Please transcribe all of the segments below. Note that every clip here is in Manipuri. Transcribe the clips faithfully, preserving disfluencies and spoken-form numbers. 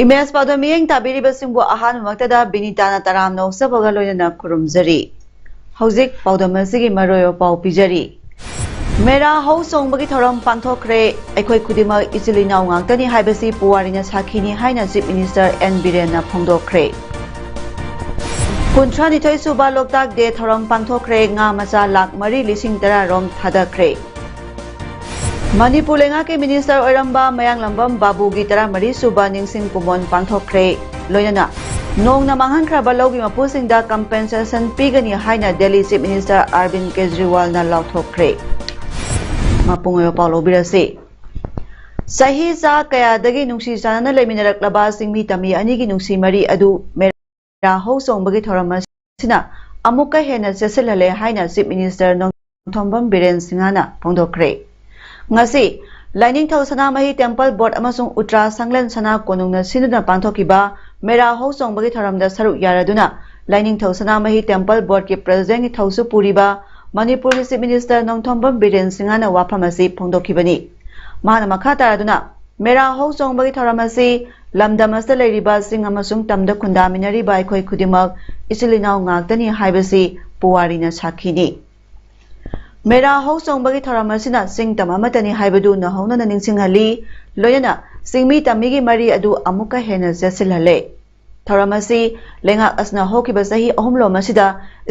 ꯏꯃꯦꯖ ꯄꯥꯎꯗꯝ ꯃꯤꯠꯌꯦꯡ ꯇꯥꯕꯤꯔꯤꯕꯁꯤꯡꯕꯨ ꯑꯍꯥꯟꯕꯃꯛꯇꯗ ꯕꯤꯅꯤꯇꯥꯅ ꯇꯔꯥꯝꯅ ꯑꯣꯛꯆꯕꯒ ꯂꯣꯏꯅꯅ ꯈꯨꯔꯨꯝꯖꯔꯤ꯫ ꯍꯧꯖꯤꯛ ꯄꯥꯎꯗꯝ ꯑꯁꯤꯒꯤ ꯃꯔꯨꯑꯣꯏꯕ ꯄꯥꯎ ꯄꯤꯖꯔꯤ꯫ ꯃꯦꯔꯥ ꯍꯧ ꯆꯣꯡꯕꯒꯤ ꯊꯧꯔꯝ ꯄꯥꯡꯊꯣꯛꯈ꯭ꯔꯦ꯫ ꯑꯩꯈꯣꯏ ꯈꯨꯗꯤꯡꯃꯛ ꯏꯆꯤꯜ ꯏꯅꯥꯎ ꯉꯥꯛꯇꯅꯤ ꯍꯥꯏꯕꯁꯤ ꯄꯨꯋꯥꯔꯤꯅ ꯁꯥꯈꯤꯅꯤ ꯍꯥꯏꯅ ꯆꯤꯐ ꯃꯤꯅꯤꯁꯇꯔ ꯑꯦꯟ ꯕꯤꯔꯦꯟꯅ ꯐꯣꯡꯗꯣꯛꯈ꯭ꯔꯦ꯫ ꯀꯨꯟꯊ꯭ꯔꯥꯅꯤꯊꯣꯏ ꯁꯨꯕ ꯂꯣꯛꯇꯥꯛ ꯗꯦ ꯊꯧꯔꯝ ꯄꯥꯡꯊꯣꯛꯈ꯭ꯔꯦ꯫ ꯉꯥ ꯃꯆꯥ ꯂꯥꯈ ꯃꯔꯤ ꯂꯤꯁꯤꯡ ꯇꯔꯥ ꯔꯣꯝ ꯊꯥꯗꯈ꯭ꯔꯦ꯫ ꯃꯅꯤꯄꯨꯔ ꯂꯩꯉꯥꯛꯀꯤ ꯃꯤꯅꯤꯁꯇꯔ ꯑꯣꯏꯔꯝꯕ ꯃꯌꯥꯡꯂꯝꯕꯝ ꯕꯥꯕꯨꯒꯤ ꯇꯔꯥꯃꯔꯤ ꯁꯨꯕ ꯅꯤꯡꯁꯤꯡ ꯀꯨꯝꯑꯣꯟ ꯄꯥꯡꯊꯣꯛꯈ꯭ꯔꯦ꯫ ꯂꯣꯏꯅꯅ ꯅꯣꯡꯅ ꯃꯥꯡꯍꯟꯈ꯭ꯔꯕ ꯂꯧꯒꯤ ꯃꯄꯨꯁꯤꯡꯗ ꯀꯝꯄꯦꯟꯁꯦꯁꯟ ꯄꯤꯒꯅꯤ ꯍꯥꯏꯅ ꯗꯦꯜꯂꯤ ꯆꯤꯐ ꯃꯤꯅꯤꯁꯇꯔ ꯑꯔꯕꯤꯟ ꯀꯦꯖꯔꯤꯋꯥꯜꯅ ꯂꯥꯎꯊꯣꯛꯈ꯭ꯔꯦ꯫ ꯃꯄꯨꯡ ꯑꯣꯏꯕ ꯄꯥꯎ ꯂꯧꯕꯤꯔꯁꯤ꯫ ꯆꯍꯤ ꯆꯥ ꯀꯌꯥꯗꯒꯤ ꯅꯨꯡꯁꯤ ꯆꯥꯟꯅꯅ ꯂꯩꯃꯤꯟꯅꯔꯛꯂꯕ ꯆꯤꯡꯃꯤ ꯇꯝꯃꯤ ꯑꯅꯤꯒꯤ ꯅꯨꯡꯁꯤ ꯃꯔꯤ ꯑꯗꯨ ꯃꯦꯔꯥ ꯍꯧ ꯆꯣꯡꯕꯒꯤ ꯊꯧꯔꯝ ꯑꯁꯤꯅ ꯑꯃꯨꯛꯀ ꯍꯦꯟꯅ ꯆꯦꯠꯁꯤꯜꯍꯜꯂꯦ ꯍꯥꯏꯅ ꯆꯤꯐ ꯃꯤꯅꯤꯁꯇꯔ ꯅꯣꯡꯊꯣꯝꯕꯝ ꯕꯤꯔꯦꯟ ꯁꯤꯡꯍꯅ ꯐꯣꯡꯗꯣꯛꯈ꯭ꯔꯦ꯫ ꯉꯁꯤ ꯂꯥꯏꯅꯤꯡꯊꯧ ꯁꯅꯥꯃꯍꯤ ꯇꯦꯝꯄꯜ ꯕꯣꯔꯗ ꯑꯃꯁꯨꯡ ꯎꯇ꯭ꯔꯥ ꯁꯪꯂꯦꯟ ꯁꯅꯥ ꯀꯣꯅꯨꯡꯅ ꯁꯤꯟꯗꯨꯅ ꯄꯥꯡꯊꯣꯛꯈꯤꯕ ꯃꯦꯔꯥ ꯍꯧ ꯆꯣꯡꯕꯒꯤ ꯊꯧꯔꯝꯗ ꯁꯔꯨꯛ ꯌꯥꯔꯗꯨꯅ ꯂꯥꯏꯅꯤꯡꯊꯧ ꯁꯅꯥꯃꯍꯤ ꯇꯦꯝꯄꯜ ꯕꯣꯔꯗꯀꯤ ꯄ꯭ꯔꯁꯤꯗꯦꯟꯒꯤ ꯊꯧꯁꯨ ꯄꯨꯔꯤꯕ ꯃꯅꯤꯄꯨꯔꯒꯤ ꯆꯤꯐ ꯃꯤꯅꯤꯁꯇꯔ ꯅꯣꯡꯊꯣꯝꯕꯝ ꯕꯤꯔꯦꯟ ꯁꯤꯡꯍꯅ ꯋꯥꯐꯝ ꯑꯁꯤ ꯐꯣꯡꯗꯣꯛꯈꯤꯕꯅꯤ꯫ ꯃꯍꯥꯛꯅ ꯃꯈꯥ ꯇꯥꯔꯗꯨꯅ ꯃꯦꯔꯥ ꯍꯧ ꯆꯣꯡꯕꯒꯤ ꯊꯧꯔꯝ ꯑꯁꯤ ꯂꯝꯗꯝ ꯑꯁꯤꯗ ꯂꯩꯔꯤꯕ ꯆꯤꯡ ꯑꯃꯁꯨꯡ ꯇꯝꯗ ꯈꯨꯟꯗꯥꯃꯤꯟꯅꯔꯤꯕ ꯑꯩꯈꯣꯏ ꯈꯨꯗꯤꯡꯃꯛ ꯏꯆꯤꯜ ꯏꯅꯥꯎ ꯉꯥꯛꯇꯅꯤ ꯍꯥꯏꯕꯁꯤ ꯄꯨꯋꯥꯔꯤꯅ ꯁꯥꯈꯤꯅꯤ꯫ ꯃꯦꯔꯥ ꯍꯧ ꯆꯣꯡꯕꯒꯤ ꯊꯧꯔꯝ ꯑꯁꯤꯅ ꯆꯤꯡ ꯇꯝ ꯑꯃꯠꯇꯅꯤ ꯍꯥꯏꯕꯗꯨ ꯅꯧꯍꯧꯅꯅ ꯅꯤꯡꯁꯤꯡꯍꯜꯂꯤ꯫ ꯂꯣꯏꯅꯅ ꯆꯤꯡꯃꯤ ꯇꯝꯃꯤꯒꯤ ꯃꯔꯤ ꯑꯗꯨ ꯑꯃꯨꯛꯀ ꯍꯦꯟꯅ ꯆꯦꯠꯁꯤꯜꯍꯜꯂꯦ꯫ ꯊꯧꯔꯝ ꯑꯁꯤ ꯂꯩꯉꯥꯛ ꯑꯁꯤꯅ ꯍꯧꯈꯤꯕ ꯆꯍꯤ ꯑꯍꯨꯝꯂꯣꯝ ꯑꯁꯤꯗ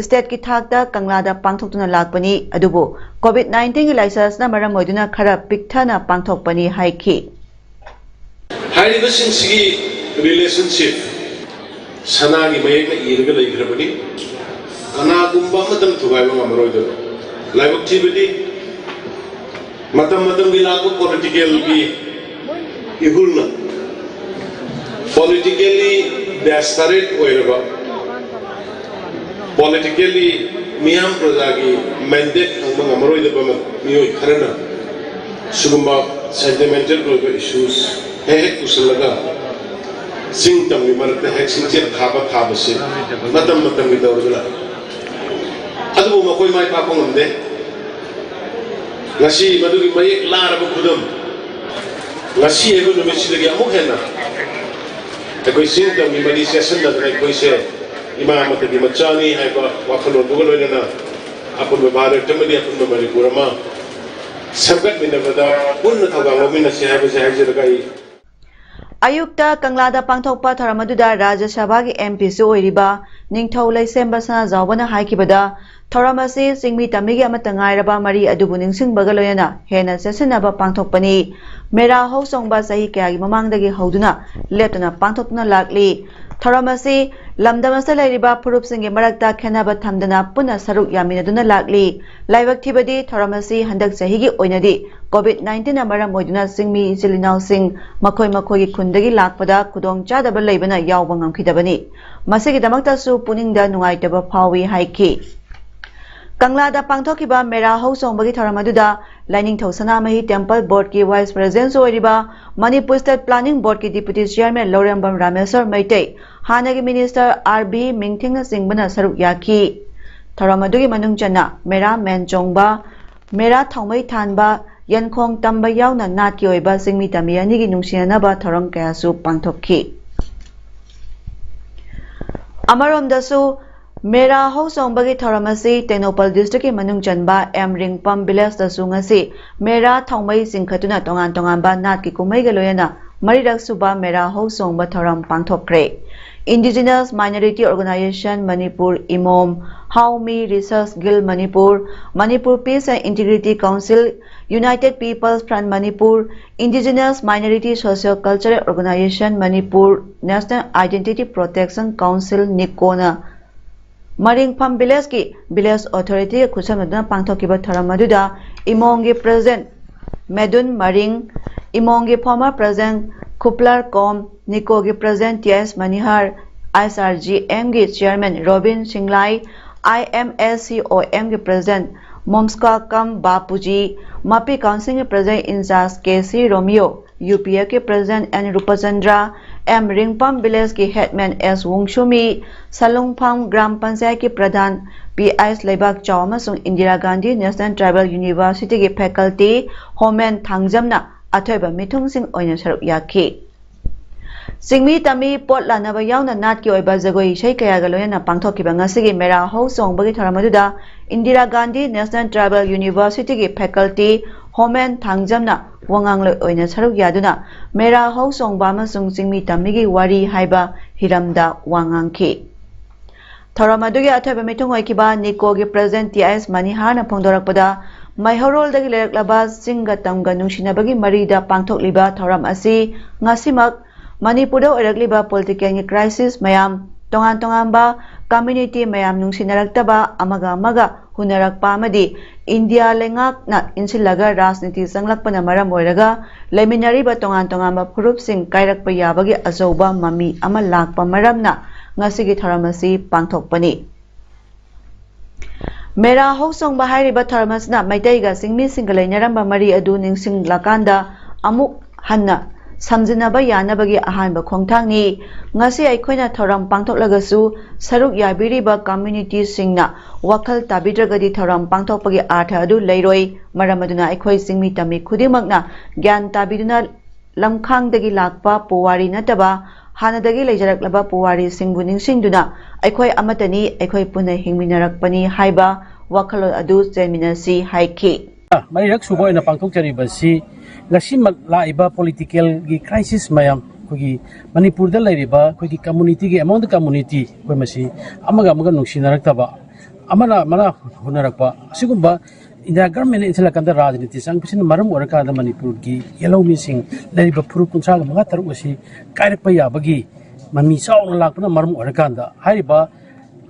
ꯁ꯭ꯇꯦꯠꯀꯤ ꯊꯥꯛꯇ ꯀꯪꯂꯥꯗ ꯄꯥꯡꯊꯣꯛꯇꯨꯅ ꯂꯥꯛꯄꯅꯤ꯫ ꯑꯗꯨꯕꯨ ꯀꯣꯚꯤꯗ ꯅꯥꯏꯟꯇꯤꯟꯒꯤ ꯂꯥꯏꯆꯠ ꯑꯁꯤꯅ ꯃꯔꯝ ꯑꯣꯏꯗꯨꯅ ꯈꯔ ꯄꯤꯛꯊꯅ ꯄꯥꯡꯊꯣꯛꯄꯅꯤ ꯍꯥꯏꯈꯤ꯫ ꯍꯥꯏꯔꯤꯕꯁꯤꯡꯁꯤꯒꯤ ꯔꯤꯂꯦꯁꯟꯁꯤꯞ ꯁꯅꯥꯒꯤ ꯃꯌꯦꯛꯅ ꯏꯔꯒ ꯂꯩꯈ꯭ꯔꯕꯅꯤ꯫ ꯀꯅꯥꯒꯨꯝꯕ ꯑꯃꯠꯇꯅ ꯊꯨꯒꯥꯏꯕ ꯉꯝꯃꯔꯣꯏꯗꯕ ꯂꯥꯏꯕꯛ ꯊꯤꯕꯗꯤ ꯃꯇꯝ ꯃꯇꯝꯒꯤ ꯂꯥꯛꯄ ꯄꯣꯂꯤꯇꯤꯀꯦꯜꯒꯤ ꯏꯍꯨꯜꯅ Politically desperate ꯑꯣꯏꯔꯕ, politically ꯃꯤꯌꯥꯝ ꯄ꯭ꯔꯖꯥꯒꯤ mandate ꯐꯪꯕ ꯉꯝꯃꯔꯣꯏꯗꯕ ꯃꯤꯑꯣꯏ ꯈꯔꯅ ꯁꯤꯒꯨꯝꯕ sentimental ꯑꯣꯏꯕ issues ꯍꯦꯛ ꯍꯦꯛ ꯄꯨꯁꯤꯜꯂꯒ ꯆꯤꯡ ꯇꯝꯒꯤ ꯃꯔꯛꯇ ꯍꯦꯛ ꯁꯤꯡꯆꯦꯠ ꯊꯥꯕ ꯊꯥꯕꯁꯤ ꯃꯇꯝ ꯃꯇꯝꯒꯤ ꯇꯧꯔꯒ ꯂꯥꯛꯏ꯫ ꯑꯗꯨꯕꯨ ꯃꯈꯣꯏ ꯃꯥꯏ ꯄꯥꯛꯄ ꯉꯝꯗꯦ꯫ ꯉꯁꯤ ꯃꯗꯨꯒꯤ ꯃꯌꯦꯛ ꯂꯥꯔꯕ ꯈꯨꯗꯝ ꯉꯁꯤ ꯍꯥꯏꯕ ꯅꯨꯃꯤꯠꯁꯤꯗꯒꯤ ꯑꯃꯨꯛ ꯍꯦꯟꯅ ꯑꯩꯈꯣꯏ ꯆꯤꯡ ꯇꯝꯒꯤ ꯃꯔꯤ ꯆꯦꯠꯁꯤꯟꯅꯗꯅ ꯑꯩꯈꯣꯏꯁꯦ ꯏꯃꯥ ꯑꯃꯠꯇꯒꯤ ꯃꯆꯥꯅꯤ ꯍꯥꯏꯕ ꯋꯥꯈꯜꯂꯣꯟꯗꯨꯒ ꯂꯣꯏꯅꯅ ꯑꯄꯨꯟꯕ ꯚꯥꯔꯠ ꯑꯃꯗꯤ ꯑꯄꯨꯟꯕ ꯃꯅꯤꯄꯨꯔ ꯑꯃ ꯁꯦꯝꯒꯠꯃꯤꯟꯅꯕꯗ ꯄꯨꯟꯅ ꯊꯧꯗꯥꯡ ꯂꯧꯃꯤꯟꯅꯁꯤ ꯍꯥꯏꯕꯁꯤ ꯍꯥꯏꯖꯔꯒ ꯑꯩ ꯑꯌꯨꯛꯇ ꯀꯪꯂꯥꯗ ꯄꯥꯡꯊꯣꯛꯄ ꯊꯧꯔꯝ ꯑꯗꯨꯗ ꯔꯥꯖ꯭ꯌ ꯁꯚꯥꯒꯤ M Pꯁꯨ ꯑꯣꯏꯔꯤꯕ ꯅꯤꯡꯊꯧ ꯂꯩꯁꯦꯝꯕ ꯁꯅꯥꯖꯥꯎꯕꯅ ꯍꯥꯏꯈꯤꯕꯗ, ꯊꯧꯔꯝ ꯑꯁꯤ ꯆꯤꯡꯃꯤ ꯇꯝꯃꯤꯒꯤ ꯑꯃꯠꯇ ꯉꯥꯏꯔꯕ ꯃꯔꯤ ꯑꯗꯨꯕꯨ ꯅꯤꯡꯁꯤꯡꯕꯒ ꯂꯣꯏꯅꯅ ꯍꯦꯟꯅ ꯆꯦꯠꯁꯤꯟꯅꯕ ꯄꯥꯡꯊꯣꯛꯄꯅꯤ꯫ ꯃꯦꯔꯥ ꯍꯧ ꯆꯣꯡꯕ ꯆꯍꯤ ꯀꯌꯥꯒꯤ ꯃꯃꯥꯡꯗꯒꯤ ꯍꯧꯗꯨꯅ ꯂꯦꯞꯇꯅ ꯄꯥꯡꯊꯣꯛꯇꯨꯅ ꯂꯥꯛꯂꯤ꯫ ꯊꯧꯔꯝ ꯑꯁꯤ ꯂꯝꯗꯝ ꯑꯁꯤꯗ ꯂꯩꯔꯤꯕ ꯐꯨꯔꯨꯞꯁꯤꯡꯒꯤ ꯃꯔꯛꯇ ꯈꯦꯠꯅꯕ ꯊꯝꯗꯅ ꯄꯨꯟꯅ ꯁꯔꯨꯛ ꯌꯥꯃꯤꯟꯅꯗꯨꯅ ꯂꯥꯛꯂꯤ꯫ ꯂꯥꯏꯕꯛ ꯊꯤꯕꯗꯤ ꯊꯧꯔꯝ ꯑꯁꯤ ꯍꯟꯗꯛ ꯆꯍꯤꯒꯤ ꯑꯣꯏꯅꯗꯤ COVID nineteenꯅ ꯃꯔꯝ ꯑꯣꯏꯗꯨꯅ ꯆꯤꯡꯃꯤ ꯏꯆꯤꯜ ꯏꯅꯥꯎꯁꯤꯡ ꯃꯈꯣꯏ ꯃꯈꯣꯏꯒꯤ ꯈꯨꯟꯗꯒꯤ ꯂꯥꯛꯄꯗ ꯈꯨꯗꯣꯡꯆꯥꯗꯕ ꯂꯩꯕꯅ ꯌꯥꯎꯕ ꯉꯝꯈꯤꯗꯕꯅꯤ꯫ ꯃꯁꯤꯒꯤꯗꯃꯛꯇꯁꯨ ꯄꯨꯛꯅꯤꯡꯗ ꯅꯨꯡꯉꯥꯏꯇꯕ ꯐꯥꯎꯏ ꯍꯥꯏꯈꯤ꯫ ꯀꯪꯂꯥꯗ ꯄꯥꯡꯊꯣꯛꯈꯤꯕ ꯃꯦꯔꯥ ꯍꯧ ꯆꯣꯡꯕꯒꯤ ꯊꯧꯔꯝ ꯑꯗꯨꯗ ꯂꯥꯏꯅꯤꯡꯊꯧ ꯁꯅꯥꯃꯍꯤ Temple Boardꯀꯤ Vice Presidentꯁꯨ ꯑꯣꯏꯔꯤꯕ Manipur State Planning Boardꯀꯤ Deputy Chairman ꯂꯧꯔꯦꯝꯕꯝ ꯔꯥꯃꯦꯁ꯭ꯋꯔ ꯃꯩꯇꯩ, ꯍꯥꯟꯅꯒꯤ Minister R B ꯃꯤꯡꯊꯤꯡꯅꯆꯤꯡꯕꯅ ꯁꯔꯨꯛ ꯌꯥꯈꯤ꯫ ꯊꯧꯔꯝ ꯑꯗꯨꯒꯤ ꯃꯅꯨꯡ ꯆꯟꯅ ꯃꯦꯔꯥ ꯃꯦꯟ ꯆꯣꯡꯕ, ꯃꯦꯔꯥ ꯊꯥꯎꯃꯩ ꯊꯥꯟꯕ, ꯌꯦꯟꯈꯣꯡ ꯇꯝꯕ ꯌꯥꯎꯅ ꯅꯥꯠꯀꯤ ꯑꯣꯏꯕ ꯆꯤꯡꯃꯤ ꯇꯝꯃꯤ ꯑꯅꯤꯒꯤ ꯅꯨꯡꯁꯤꯅꯅꯕ ꯊꯧꯔꯝ ꯀꯌꯥꯁꯨ ꯄꯥꯡꯊꯣꯛꯈꯤ꯫ ꯑꯃꯔꯣꯝꯗꯁꯨ, ꯃꯦꯔꯥ ꯍꯧ ꯆꯣꯡꯕꯒꯤ ꯊꯧꯔꯝ ꯑꯁꯤ ꯇꯦꯡꯅꯧꯄꯜ districtꯀꯤ ꯃꯅꯨꯡ ꯆꯟꯕ M ꯔꯤꯡꯄꯝ villageꯇꯁꯨ ꯉꯁꯤ ꯃꯦꯔꯥ ꯊꯥꯎꯃꯩ ꯆꯤꯡꯈꯠꯇꯨꯅ ꯇꯣꯉꯥꯟ ꯇꯣꯉꯥꯟꯕ ꯅꯥꯠꯀꯤ ꯀꯨꯝꯍꯩꯒ ꯂꯣꯏꯅꯅ ꯃꯔꯤꯔꯛ ꯁꯨꯕ ꯃꯦꯔꯥ ꯍꯧ ꯆꯣꯡꯕ ꯊꯧꯔꯝ ꯄꯥꯡꯊꯣꯛꯈ꯭ꯔꯦ꯫ Indigenous Minority Organization Manipur, ꯏꯃꯣꯝ, Hawmi Research Guild Manipur, Manipur Peace and Integrity Council, United People's Front Manipur, Indigenous Minority Socio-Cultural Organization Manipur, National Identity Protection Council, NICONꯅ ꯃꯔꯤꯡꯐꯝ villageꯀꯤ village authorityꯒ ꯈꯨꯠꯁꯝꯅꯗꯨꯅ ꯄꯥꯡꯊꯣꯛꯈꯤꯕ ꯊꯧꯔꯝ ꯑꯗꯨꯗ ꯏꯃꯣꯝꯒꯤ President ꯃꯦꯗꯨꯟ ꯃꯔꯤꯡ, ꯏꯃꯣꯝꯒꯤ former President ꯈꯨꯞꯂꯥꯔ ꯀꯣꯝ, ꯅꯤꯀꯣꯒꯤ ꯄ꯭ꯔꯁꯤꯗꯦꯟꯠ ꯇꯤ ꯑꯦꯁ ꯃꯅꯤꯍꯥꯔ, ꯑꯥꯏ ꯑꯦꯁ ꯑꯥꯔ ꯖꯤ ꯑꯦꯝꯒꯤ ꯆꯤꯌꯔꯃꯦꯟ ꯔꯣꯕꯤꯟ ꯁꯤꯡꯂꯥꯏ, ꯑꯥꯏ ꯑꯦꯝ ꯑꯦꯁ ꯁꯤ ꯑꯣ ꯑꯦꯝꯒꯤ ꯄ꯭ꯔꯁꯤꯗꯦꯟꯠ ꯃꯣꯝꯁꯀꯥ ꯀꯝ ꯕꯥꯄꯨꯖꯤ, ꯃꯄꯤ ꯀꯥꯎꯟꯁꯤꯜꯒꯤ president in charge K C Romeo, U P ꯑꯦꯐꯀꯤ president N Rupchandra, M Ringpam ꯚꯤꯂꯦꯖꯀꯤ ꯍꯦꯗꯃꯦꯟ ꯑꯦꯁ ꯋꯨꯡꯁꯨꯃꯤ, ꯁꯂꯨꯡꯐꯥꯝ ꯒ꯭ꯔꯥꯝ ꯄꯟꯆꯥꯌꯠꯀꯤ ꯄ꯭ꯔꯙꯥꯟ ꯄꯤ ꯑꯩꯆ ꯂꯩꯕꯥꯛꯆꯥꯎ ꯑꯃꯁꯨꯡ ꯏꯟꯗꯤꯔꯥ ꯒꯥꯟꯙꯤ ꯅꯦꯁꯅꯦꯜ ꯇ꯭ꯔꯥꯏꯕꯦꯜ ꯌꯨꯅꯤꯚꯔꯁꯤꯇꯤꯒꯤ ꯐꯦꯀꯜꯇꯤ ꯍꯣꯃꯦꯟ ꯊꯥꯡꯖꯝꯅ ꯑꯊꯣꯏꯕ ꯃꯤꯊꯨꯡꯁꯤꯡ ꯑꯣꯏꯅ ꯁꯔꯨꯛ ꯌꯥꯈꯤ꯫ ꯆꯤꯡꯃꯤ ꯇꯝꯃꯤ ꯄꯣꯠ ꯂꯥꯟꯅꯕ ꯌꯥꯎꯅ ꯅꯥꯠꯀꯤ ꯑꯣꯏꯕ ꯖꯒꯣꯏ ꯏꯁꯩ ꯀꯌꯥꯒ ꯂꯣꯏꯅꯅ ꯄꯥꯡꯊꯣꯛꯈꯤꯕ ꯉꯁꯤꯒꯤ ꯃꯦꯔꯥ ꯍꯧ ꯆꯣꯡꯕꯒꯤ ꯊꯧꯔꯝ ꯑꯗꯨꯗ ꯏꯟꯗꯤꯔꯥ ꯒꯥꯟꯙꯤ ꯅꯦꯁꯅꯦꯜ ꯇ꯭ꯔꯥꯏꯕꯦꯜ ꯌꯨꯅꯤꯚꯔꯁꯤꯇꯤꯒꯤ ꯐꯦꯀꯜꯇꯤ ꯍꯣꯃꯦꯟ ꯊꯥꯡꯖꯝꯅ ꯋꯥꯉꯥꯡꯂꯣꯏ ꯑꯣꯏꯅ ꯁꯔꯨꯛ ꯌꯥꯗꯨꯅ ꯃꯦꯔꯥ ꯍꯧ ꯆꯣꯡꯕ ꯑꯃꯁꯨꯡ ꯆꯤꯡꯃꯤ ꯇꯝꯃꯤꯒꯤ ꯋꯥꯔꯤ ꯍꯥꯏꯕ ꯍꯤꯔꯝꯗ ꯋꯥ ꯉꯥꯡꯈꯤ꯫ ꯊꯧꯔꯝ ꯑꯗꯨꯒꯤ ꯑꯊꯣꯏꯕ ꯃꯤꯊꯨꯡ ꯑꯣꯏꯈꯤꯕ ꯅꯤꯀꯣꯒꯤ ꯄ꯭ꯔꯁꯤꯗꯦꯟꯠ ꯇꯤ ꯑꯩꯆ ꯃꯅꯤꯍꯥꯔꯅ ꯐꯣꯡꯗꯣꯔꯛꯄꯗ, ꯃꯩꯍꯧꯔꯣꯜꯗꯒꯤ ꯂꯩꯔꯛꯂꯕ ꯆꯤꯡꯒ ꯇꯝꯒ ꯅꯨꯡꯁꯤꯅꯕꯒꯤ ꯃꯔꯤꯗ ꯄꯥꯡꯊꯣꯛꯂꯤꯕ ꯊꯧꯔꯝ ꯑꯁꯤ ꯉꯁꯤꯃꯛ ꯃꯅꯤꯄꯨꯔꯗ ꯑꯣꯏꯔꯛꯂꯤꯕ ꯄꯣꯂꯤꯇꯤꯀꯦꯜꯒꯤ ꯀ꯭ꯔꯥꯏꯁꯤꯁ ꯃꯌꯥꯝ, ꯇꯣꯉꯥꯟ ꯇꯣꯉꯥꯟꯕ ꯀꯝꯃ꯭ꯌꯨꯅꯤꯇꯤ ꯃꯌꯥꯝ ꯅꯨꯡꯁꯤꯅꯔꯛꯇꯕ, ꯑꯃꯒ ꯑꯃꯒ ꯍꯨꯟꯅꯔꯛꯄ ꯑꯃꯗꯤ ꯏꯟꯗꯤꯌꯥ ꯂꯩꯉꯥꯛꯅ ꯏꯟꯁꯤꯜꯂꯒ ꯔꯥꯖꯅꯤꯇꯤ ꯆꯪꯂꯛꯄꯅ ꯃꯔꯝ ꯑꯣꯏꯔꯒ ꯂꯩꯃꯤꯟꯅꯔꯤꯕ ꯇꯣꯉꯥꯟ ꯇꯣꯉꯥꯟꯕ ꯐꯨꯔꯨꯞꯁꯤꯡ ꯀꯥꯏꯔꯛꯄ ꯌꯥꯕꯒꯤ ꯑꯆꯧꯕ ꯃꯃꯤ ꯑꯃ ꯂꯥꯛꯄ ꯃꯔꯝꯅ ꯉꯁꯤꯒꯤ ꯊꯧꯔꯝ ꯑꯁꯤ ꯄꯥꯡꯊꯣꯛꯄꯅꯤ꯫ ꯃꯦꯔꯥ ꯍꯧꯆꯣꯡꯕ ꯍꯥꯏꯔꯤꯕ ꯊꯧꯔꯝ ꯑꯁꯤꯅ ꯃꯩꯇꯩꯒ ꯆꯤꯡꯃꯤꯁꯤꯡꯒ ꯂꯩꯅꯔꯝꯕ ꯃꯔꯤ ꯑꯗꯨ ꯅꯤꯡꯁꯤꯡꯂꯀꯥꯟꯗ ꯑꯃꯨꯛ ꯍꯟꯅ ꯁꯝꯖꯤꯟꯅꯕ ꯌꯥꯅꯕꯒꯤ ꯑꯍꯥꯟꯕ ꯈꯣꯡꯊꯥꯡꯅꯤ꯫ ꯉꯁꯤ ꯑꯩꯈꯣꯏꯅ ꯊꯧꯔꯝ ꯄꯥꯡꯊꯣꯛꯂꯒꯁꯨ ꯁꯔꯨꯛ ꯌꯥꯕꯤꯔꯤꯕ ꯀꯝꯃ꯭ꯌꯨꯅꯤꯇꯤꯁꯤꯡꯅ ꯋꯥꯈꯜ ꯇꯥꯕꯤꯗ꯭ꯔꯒꯗꯤ ꯊꯧꯔꯝ ꯄꯥꯡꯊꯣꯛꯄꯒꯤ ꯑꯥꯔꯊ ꯑꯗꯨ ꯂꯩꯔꯣꯏ꯫ ꯃꯔꯝ ꯑꯗꯨꯅ ꯑꯩꯈꯣꯏ ꯆꯤꯡꯃꯤ ꯇꯝꯃꯤ ꯈꯨꯗꯤꯡꯃꯛꯅ ꯒ꯭ꯌꯥꯟ ꯇꯥꯕꯤꯗꯨꯅ ꯂꯝꯈꯥꯡꯗꯒꯤ ꯂꯥꯛꯄ ꯄꯨꯋꯥꯔꯤ ꯅꯠꯇꯕ ꯍꯥꯟꯅꯗꯒꯤ ꯂꯩꯖꯔꯛꯂꯕ ꯄꯨꯋꯥꯔꯤꯁꯤꯡꯕꯨ ꯅꯤꯡꯁꯤꯡꯗꯨꯅ ꯑꯩꯈꯣꯏ ꯑꯃꯠꯇꯅꯤ, ꯑꯩꯈꯣꯏ ꯄꯨꯟꯅ ꯍꯤꯡꯃꯤꯟꯅꯔꯛꯄꯅꯤ ꯍꯥꯏꯕ ꯋꯥꯈꯜꯂꯣꯟ ꯑꯗꯨ ꯆꯦꯟꯃꯤꯟꯅꯁꯤ ꯍꯥꯏꯈꯤ꯫ ꯃꯔꯤꯔꯛ ꯁꯨꯕ ꯑꯣꯏꯅ ꯄꯥꯡꯊꯣꯛꯆꯔꯤꯕꯁꯤ ꯉꯁꯤꯃꯛ ꯂꯥꯛꯏꯕ ꯄꯣꯂꯤꯇꯤꯀꯦꯜꯒꯤ ꯀ꯭ꯔꯥꯏꯁꯤꯁ ꯃꯌꯥꯝ, ꯑꯩꯈꯣꯏꯒꯤ ꯃꯅꯤꯄꯨꯔꯗ ꯂꯩꯔꯤꯕ ꯑꯩꯈꯣꯏꯒꯤ ꯀꯝꯃꯨꯅꯤꯇꯤꯒꯤ, among the community, ꯑꯩꯈꯣꯏ ꯃꯁꯤ ꯑꯃꯒ ꯑꯃꯒ ꯅꯨꯡꯁꯤꯅꯔꯛꯇꯕ, ꯑꯃꯅ ꯑꯃꯅ ꯍꯨꯟꯅꯔꯛꯄ, ꯑꯁꯤꯒꯨꯝꯕ ꯏꯟꯗꯤꯌꯥ ꯒꯔꯃꯦꯟꯅ ꯏꯟꯁꯤꯜꯂꯀꯥꯟꯗ ꯔꯥꯖꯅꯤꯇꯤ ꯆꯪꯕꯁꯤꯅ ꯃꯔꯝ ꯑꯣꯏꯔꯀꯥꯟꯗ ꯃꯅꯤꯄꯨꯔꯒꯤ ꯌꯦꯜꯍꯧꯃꯤꯁꯤꯡ ꯂꯩꯔꯤꯕ ꯐꯨꯔꯨꯞ ꯀꯨꯟꯊ꯭ꯔꯥꯒ ꯃꯉꯥ ꯇꯔꯨꯛ ꯑꯁꯤ ꯀꯥꯏꯔꯛꯄ ꯌꯥꯕꯒꯤ ꯃꯃꯤ ꯆꯥꯎꯅ ꯂꯥꯛꯄꯅ ꯃꯔꯝ ꯑꯣꯏꯔꯀꯥꯟꯗ ꯍꯥꯏꯔꯤꯕ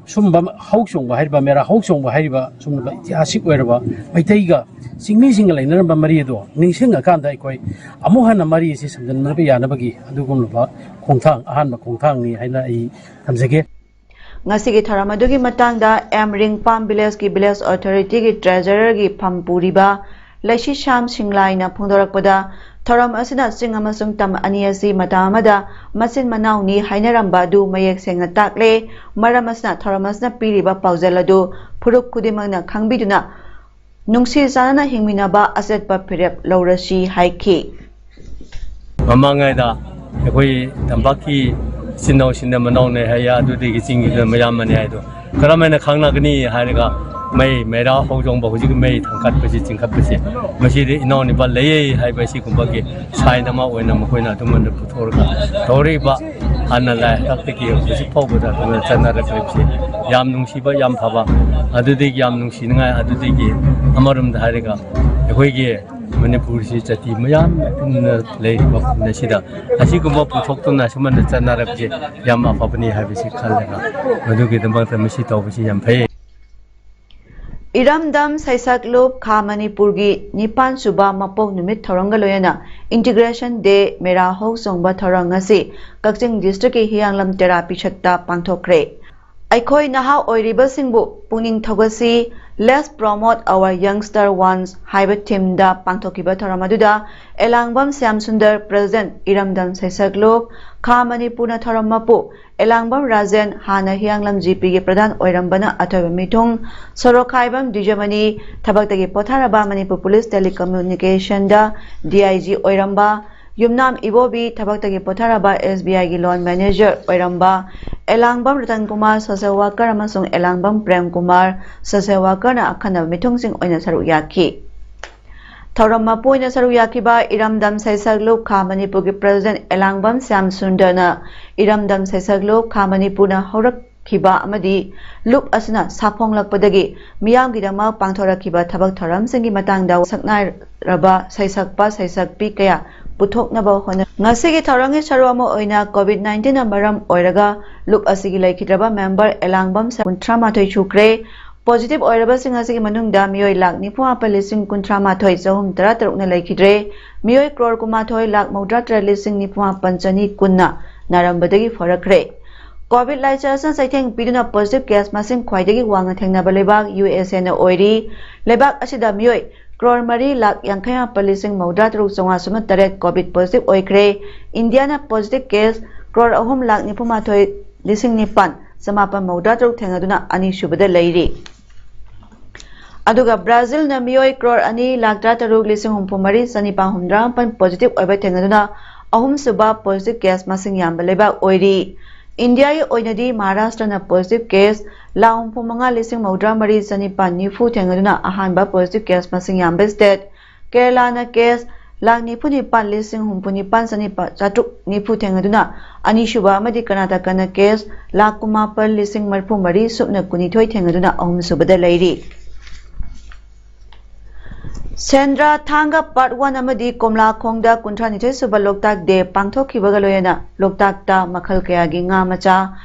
ꯁꯨꯝꯕ ꯍꯧ ꯆꯣꯡꯕ ꯍꯥꯏꯔꯤꯕ, ꯃꯦꯔꯥ ꯍꯧ ꯆꯣꯡꯕ ꯍꯥꯏꯔꯤꯕ ꯁꯨꯝꯕ ꯏꯇꯤꯍꯥꯁꯤꯛ ꯑꯣꯏꯔꯕ ꯃꯩꯇꯩꯒ ꯆꯤꯡꯃꯤꯁꯤꯡꯒ ꯂꯩꯅꯔꯝꯕ ꯃꯔꯤ ꯑꯗꯣ ꯅꯤꯡꯁꯤꯡꯉꯀꯥꯟꯗ ꯑꯩꯈꯣꯏ ꯑꯃꯨꯛ ꯍꯟꯅ ꯃꯔꯤ ꯑꯁꯤ ꯁꯝꯖꯤꯟꯅꯕ ꯌꯥꯅꯕꯒꯤ ꯑꯗꯨꯒꯨꯝꯂꯕ ꯈꯣꯡꯊꯥꯡ, ꯑꯍꯥꯟꯕ ꯈꯣꯡꯊꯥꯡꯅꯤ ꯍꯥꯏꯅ ꯑꯩ ꯊꯝꯖꯒꯦ꯫ ꯉꯁꯤꯒꯤ ꯊꯧꯔꯝ ꯑꯗꯨꯒꯤ ꯃꯇꯥꯡꯗ ꯑꯦꯝ ꯔꯤꯡꯄꯥꯝ ꯚꯤꯂꯦꯖꯀꯤ ꯚꯤꯂꯦꯖ ꯑꯣꯊꯣꯔꯤꯇꯤꯒꯤ ꯇ꯭ꯔꯦꯖꯔꯔꯒꯤ ꯐꯝ ꯄꯨꯔꯤꯕ ꯂꯩꯁꯤꯁꯥꯝ ꯁꯤꯡꯂꯥꯏꯅ ꯐꯣꯡꯗꯣꯔꯛꯄꯗ, ꯊꯧꯔꯝ ꯑꯁꯤꯅ ꯆꯤꯡ ꯑꯃꯁꯨꯡ ꯇꯝ ꯑꯅꯤ ꯑꯁꯤ ꯃꯇꯝ ꯑꯃꯗ ꯃꯆꯤꯟ ꯃꯅꯥꯎꯅꯤ ꯍꯥꯏꯅꯔꯝꯕ ꯑꯗꯨ ꯃꯌꯦꯛ ꯁꯦꯡꯅ ꯇꯥꯛꯂꯦ꯫ ꯃꯔꯝ ꯑꯁꯤꯅ ꯊꯧꯔꯝ ꯑꯁꯤꯅ ꯄꯤꯔꯤꯕ ꯄꯥꯎꯖꯦꯜ ꯑꯗꯨ ꯐꯨꯔꯨꯞ ꯈꯨꯗꯤꯡꯃꯛꯅ ꯈꯪꯕꯤꯗꯨꯅ ꯅꯨꯡꯁꯤ ꯆꯥꯟꯅꯅ ꯍꯤꯡꯃꯤꯟꯅꯕ ꯑꯆꯦꯠꯄ ꯐꯤꯔꯦꯞ ꯂꯧꯔꯁꯤ ꯍꯥꯏꯈꯤ꯫ ꯃꯃꯥꯡꯉꯩꯗ ꯑꯩꯈꯣꯏ ꯇꯝꯄꯥꯛꯀꯤ ꯏꯆꯤꯟ ꯏꯅꯥꯎꯁꯤꯡꯅ ꯃꯅꯥꯎꯅꯩ ꯍꯥꯏꯌꯦ, ꯑꯗꯨꯗꯒꯤ ꯆꯤꯡꯒꯤꯗꯨꯅ ꯃꯌꯥꯝꯕꯅꯤ ꯍꯥꯏꯗꯣ ꯀꯔꯝꯍꯥꯏꯅ ꯈꯪꯅꯒꯅꯤ ꯍꯥꯏꯔꯒ, ꯃꯩ, ꯃꯩꯔꯥ ꯍꯧꯖꯣꯡꯕ ꯍꯧꯖꯤꯛ ꯃꯩ ꯊꯥꯡꯒꯠꯄꯁꯤ, ꯆꯤꯡꯈꯠꯄꯁꯤ, ꯃꯁꯤꯗ ꯏꯅꯥꯎ ꯅꯨꯄꯥ ꯂꯩꯌꯦ ꯍꯥꯏꯕ ꯑꯁꯤꯒꯨꯝꯕꯒꯤ ꯁꯥꯏꯟ ꯑꯃ ꯑꯣꯏꯅ ꯃꯈꯣꯏꯅ ꯑꯗꯨꯃꯥꯏꯅ ꯄꯨꯊꯣꯛꯂꯒ ꯇꯧꯔꯤꯕ, ꯍꯥꯟꯅ ꯂꯥꯏ ꯍꯥꯛꯇꯛꯇꯒꯤ ꯍꯧꯖꯤꯛ ꯐꯥꯎꯕꯗ ꯑꯗꯨꯃꯥꯏꯅ ꯆꯠꯅꯔꯛꯂꯤꯕꯁꯤ ꯌꯥꯝ ꯅꯨꯡꯁꯤꯕ, ꯌꯥꯝ ꯐꯕ, ꯑꯗꯨꯗꯒꯤ ꯌꯥꯝ ꯅꯨꯡꯁꯤꯅꯤꯡꯉꯥꯏ, ꯑꯗꯨꯗꯒꯤ ꯑꯃꯔꯣꯝꯗ ꯍꯥꯏꯔꯒ ꯑꯩꯈꯣꯏꯒꯤ ꯃꯅꯤꯄꯨꯔꯁꯤ ꯖꯥꯇꯤ ꯃꯌꯥꯝ ꯄꯨꯟꯅ ꯂꯩꯔꯤꯕ ꯈꯨꯟ ꯑꯁꯤꯗ ꯑꯁꯤꯒꯨꯝꯕ ꯄꯨꯊꯣꯛꯇꯨꯅ ꯁꯨꯃꯥꯏꯅ ꯆꯠꯅꯔꯛꯄꯁꯦ ꯌꯥꯝ ꯑꯐꯕꯅꯤ ꯍꯥꯏꯕꯁꯤ ꯈꯜꯂꯒ ꯃꯗꯨꯒꯤꯗꯃꯛꯇ ꯃꯁꯤ ꯇꯧꯕꯁꯤ ꯌꯥꯝ ꯐꯩ꯫ ꯏꯔꯝꯗꯝ ꯁꯩꯁꯛꯂꯨꯞ ꯈꯥ ꯃꯅꯤꯄꯨꯔꯒꯤ ꯅꯤꯄꯥꯟ ꯁꯨꯕ ꯃꯄꯣꯛ ꯅꯨꯃꯤꯠ ꯊꯧꯔꯝꯒ ꯂꯣꯏꯅꯅ Integration Day ꯃꯦꯔꯥ ꯍꯧ ꯆꯣꯡꯕ ꯊꯧꯔꯝ ꯉꯁꯤ ꯀꯛꯆꯤꯡ ꯗꯤꯁꯇ꯭ꯔꯤꯛꯀꯤ ꯍꯤꯌꯥꯡꯂꯝ ꯇꯦꯔꯥ ꯄꯤꯁꯛꯇ ꯄꯥꯡꯊꯣꯛꯈ꯭ꯔꯦ꯫ ꯑꯩꯈꯣꯏ ꯅꯍꯥ ꯑꯣꯏꯔꯤꯕꯁꯤꯡꯕꯨ ꯄꯨꯛꯅꯤꯡ ꯊꯧꯒꯠꯁꯤ, Let's Promote Our Youngster Ones ꯍꯥꯏꯕ ꯊꯤꯝꯗ ꯄꯥꯡꯊꯣꯛꯈꯤꯕ ꯊꯧꯔꯝ ꯑꯗꯨꯗ ꯑꯦꯂꯥꯡꯕꯝ ꯁ꯭ꯌꯥꯝ ꯁꯨꯟꯗꯔ, ꯄ꯭ꯔꯦꯁꯤꯗꯦꯟꯠ ꯏꯔꯝꯗꯝ ꯁꯩꯁꯛꯂꯨꯞ ꯈꯥ ꯃꯅꯤꯄꯨꯔꯅ ꯊꯧꯔꯝ ꯃꯄꯨ ꯑꯦꯂꯥꯡꯕꯝ ꯔꯥꯖꯦꯟ, ꯍꯥꯟꯅ ꯍꯤꯌꯥꯡꯂꯝ ꯖꯤ ꯄꯤꯒꯤ ꯄ꯭ꯔꯙꯥꯟ ꯑꯣꯏꯔꯝꯕꯅ ꯑꯊꯣꯏꯕ ꯃꯤꯊꯨꯡ, ꯁꯣꯔꯣꯛꯈꯥꯏꯕꯝ ꯗꯤꯖꯃꯅꯤ, ꯊꯕꯛꯇꯒꯤ ꯄꯣꯊꯥꯔꯕ ꯃꯅꯤꯄꯨꯔ ꯄꯨꯂꯤꯁ ꯇꯦꯂꯤꯀꯝꯃ꯭ꯌꯨꯅꯤꯀꯦꯁꯟꯗ ꯗꯤ ꯑꯥꯏ ꯖꯤ ꯑꯣꯏꯔꯝꯕ, ꯌꯨꯝꯅꯥꯝ ꯏꯕꯣꯕꯤ, ꯊꯕꯛꯇꯒꯤ ꯄꯣꯊꯥꯔꯕ ꯑꯦꯁ ꯕꯤ ꯑꯥꯏꯒꯤ ꯂꯣꯟ ꯃꯦꯅꯦꯖꯔ ꯑꯣꯏꯔꯝꯕ, ꯑꯦꯂꯥꯡꯕꯝ ꯔꯇꯟ ꯀꯨꯃꯥꯔ, ꯁꯣꯁꯦꯜ ꯋꯥꯀꯔ ꯑꯃꯁꯨꯡ ꯑꯦꯂꯥꯡꯕꯝ ꯄ꯭ꯔꯦꯝ ꯀꯨꯃꯥꯔ, ꯁꯣꯁꯦꯜ ꯋꯥꯀꯔꯅ ꯑꯈꯟꯅꯕ ꯃꯤꯊꯨꯡꯁꯤꯡ ꯑꯣꯏꯅ ꯁꯔꯨꯛ ꯌꯥꯈꯤ꯫ ꯊꯧꯔꯝ ꯃꯄꯨ ꯑꯣꯏꯅ ꯁꯔꯨꯛ ꯌꯥꯈꯤꯕ ꯏꯔꯝꯗꯝ ꯁꯩꯁꯛꯂꯨꯞ ꯈꯥ ꯃꯅꯤꯄꯨꯔꯒꯤ ꯄ꯭ꯔꯦꯁꯤꯗꯦꯟꯠ ꯑꯦꯂꯥꯡꯕꯝ ꯁ꯭ꯌꯥꯝ ꯁꯨꯟꯗꯔꯅ ꯏꯔꯝꯗꯝ ꯁꯩꯁꯛꯂꯨꯞ ꯈꯥ ꯃꯅꯤꯄꯨꯔꯅ ꯍꯧꯔꯛꯈꯤꯕ ꯑꯃꯗꯤ ꯂꯨꯞ ꯑꯁꯤꯅ ꯁꯥꯐꯣꯡꯂꯛꯄꯗꯒꯤ ꯃꯤꯌꯥꯝꯒꯤꯗꯃꯛ ꯄꯥꯡꯊꯣꯔꯛꯈꯤꯕ ꯊꯕꯛ ꯊꯧꯔꯝꯁꯤꯡꯒꯤ ꯃꯇꯥꯡꯗ ꯁꯛꯅꯥꯏꯔꯕ ꯁꯩꯁꯛꯄ ꯁꯩꯁꯛꯄꯤ ꯀꯌꯥ ꯄꯨꯊꯣꯛꯅꯕ ꯍꯣꯠꯅ꯫ ꯉꯁꯤꯒꯤ ꯊꯧꯔꯝꯒꯤ ꯁꯔꯨꯛ ꯑꯃ ꯑꯣꯏꯅ COVID nineteen ꯅ ꯃꯔꯝ ꯑꯣꯏꯔꯒ ꯂꯨꯞ ꯑꯁꯤꯒꯤ ꯂꯩꯈꯤꯗ꯭ꯔꯕ ꯃꯦꯝꯕꯔ ꯑꯦꯂꯥꯡꯕꯝ ꯀꯨꯟꯊ꯭ꯔꯥ ꯃꯥꯊꯣꯏ ꯁꯨꯈ꯭ꯔꯦ꯫ ꯄꯣꯖꯤꯇꯤꯚ ꯑꯣꯏꯔꯕꯁꯤꯡ ꯑꯁꯤꯒꯤ ꯃꯅꯨꯡꯗ ꯃꯤꯑꯣꯏ ꯂꯥꯈ ꯅꯤꯐꯨ ꯃꯥꯄꯜ ꯂꯤꯁꯤꯡ ꯀꯨꯟꯊ꯭ꯔꯥ ꯃꯥꯊꯣꯏ ꯆꯍꯨꯝ ꯇꯔꯥ ꯇꯔꯨꯛꯅ ꯂꯩꯈꯤꯗ꯭ꯔꯦ꯫ ꯃꯤꯑꯣꯏ ꯀ꯭ꯔꯣꯔ ꯀꯨꯟꯃꯥꯊꯣꯏ ꯂꯥꯈ ꯃꯧꯗ꯭ꯔꯥ ꯇꯔꯦꯠ ꯂꯤꯁꯤꯡ ꯅꯤꯐꯨ ꯃꯥꯄꯜ ꯆꯅꯤ ꯀꯨꯟꯅ ꯅꯥꯔꯝꯕꯗꯒꯤ ꯐꯔꯛꯈ꯭ꯔꯦ꯫ COVID ꯂꯥꯏꯆꯠ ꯑꯁꯤꯅ ꯆꯩꯊꯦꯡ ꯄꯤꯗꯨꯅ ꯄꯣꯖꯤꯇꯤꯚ ꯀꯦꯁ ꯃꯁꯤꯡ ꯈ꯭ꯋꯥꯏꯗꯒꯤ ꯋꯥꯡꯅ ꯊꯦꯡꯅꯕ ꯂꯩꯕꯥꯛ ꯌꯨ ꯑꯦꯁ ꯑꯦꯅ ꯑꯣꯏꯔꯤ꯫ ꯂꯩꯕꯥꯛ ꯑꯁꯤꯗ ꯃꯤꯑꯣꯏ ꯀ꯭ꯔꯣꯔ ꯃꯔꯤ ꯂꯥꯈ ꯌꯥꯡꯈꯩ ꯃꯥꯄꯜ ꯂꯤꯁꯤꯡ ꯃꯧꯗ꯭ꯔꯥ ꯇꯔꯨꯛ ꯆꯥꯝꯃꯉꯥ ꯁꯨꯞꯅ ꯇꯔꯦꯠ COVID ꯄꯣꯖꯤꯇꯤꯚ ꯑꯣꯏꯈ꯭ꯔꯦ꯫ ꯏꯟꯗꯤꯌꯥꯅ ꯄꯣꯖꯤꯇꯤꯚ ꯀꯦꯁ ꯀ꯭ꯔꯣꯔ ꯑꯍꯨꯝ ꯂꯥꯈ ꯅꯤꯐꯨ ꯃꯥꯊꯣꯏ ꯂꯤꯁꯤꯡ ꯅꯤꯄꯥꯟ ꯆꯃꯥꯄꯟ ꯃꯧꯗ꯭ꯔꯥ ꯇꯔꯨꯛ ꯊꯦꯡꯅꯗꯨꯅ ꯑꯅꯤꯁꯨꯕꯗ ꯂꯩꯔꯤ꯫ ꯑꯗꯨꯒ ꯕ꯭ꯔꯥꯖꯤꯜꯅ ꯃꯤꯑꯣꯏ ꯀ꯭ꯔꯣꯔ ꯑꯅꯤ ꯂꯥꯈ ꯇꯔꯥ ꯇꯔꯨꯛ ꯂꯤꯁꯤꯡ ꯍꯨꯝꯐꯨ ꯃꯔꯤ ꯆꯅꯤꯄꯥꯟ ꯍꯨꯝꯗ꯭ꯔꯥ ꯃꯥꯄꯟ ꯄꯣꯖꯤꯇꯤꯚ ꯑꯣꯏꯕ ꯊꯦꯡꯅꯗꯨꯅ ꯑꯍꯨꯝꯁꯨꯕ ꯄꯣꯖꯤꯇꯤꯚ ꯀꯦꯁ ꯃꯁꯤꯡ ꯌꯥꯝꯕ ꯂꯩꯕꯥꯛ ꯑꯣꯏꯔꯤ꯫ ꯏꯟꯗꯤꯌꯥꯒꯤ ꯑꯣꯏꯅꯗꯤ ꯃꯍꯥꯔꯥꯁꯇ꯭ꯔꯅ ꯄꯣꯖꯤꯇꯤꯚ ꯀꯦꯁ ꯂꯥꯈ ꯍꯨꯝꯐꯨ ꯃꯉꯥ ꯂꯤꯁꯤꯡ ꯃꯧꯗ꯭ꯔꯥ ꯃꯔꯤ ꯆꯅꯤꯄꯥꯟ ꯅꯤꯐꯨ ꯊꯦꯡꯅꯗꯨꯅ ꯑꯍꯥꯟꯕ ꯄꯣꯖꯤꯇꯤꯚ ꯀꯦꯁ ꯃꯁꯤꯡ ꯌꯥꯝꯕ ꯁ꯭ꯇꯦꯠ, ꯀꯦꯔꯂꯥꯅ ꯀꯦꯁ ꯂꯥꯈ ꯅꯤꯐꯨ ꯅꯤꯄꯥꯟ ꯂꯤꯁꯤꯡ ꯍꯨꯝꯐꯨ ꯅꯤꯄꯥꯟ ꯆꯅꯤꯄꯥꯟ ꯆꯥꯇ꯭ꯔꯨꯛ ꯅꯤꯐꯨ ꯊꯦꯡꯅꯗꯨꯅ ꯑꯅꯤꯁꯨꯕ ꯑꯃꯗꯤ ꯀꯔꯅꯥꯇꯀꯥꯅ ꯀꯦꯁ ꯂꯥꯈ ꯀꯨꯟꯃꯥꯄꯟ ꯂꯤꯁꯤꯡ ꯃꯔꯤꯐꯨ ꯃꯔꯤ ꯁꯨꯞꯅ ꯀꯨꯟꯅꯤꯊꯣꯏ ꯊꯦꯡꯅꯗꯨꯅ ꯑꯍꯨꯝꯁꯨꯕꯗ ꯂꯩꯔꯤ꯫ ꯁꯦꯟꯗ꯭ꯔꯥ ꯊꯥꯡꯒ ꯄꯥꯔꯠ ꯋꯥꯟ ꯑꯃꯗꯤ ꯀꯣꯝꯂꯥꯈꯣꯡꯗ ꯀꯨꯟꯊ꯭ꯔꯥꯅꯤꯊꯣꯏ ꯁꯨꯕ ꯂꯣꯛꯇꯥꯛ ꯗꯦ ꯄꯥꯡꯊꯣꯛꯈꯤꯕꯒ ꯂꯣꯏꯅꯅ ꯂꯣꯛꯇꯥꯛꯇ ꯃꯈꯜ ꯀꯌꯥꯒꯤ ꯉꯥ ꯃꯆꯥ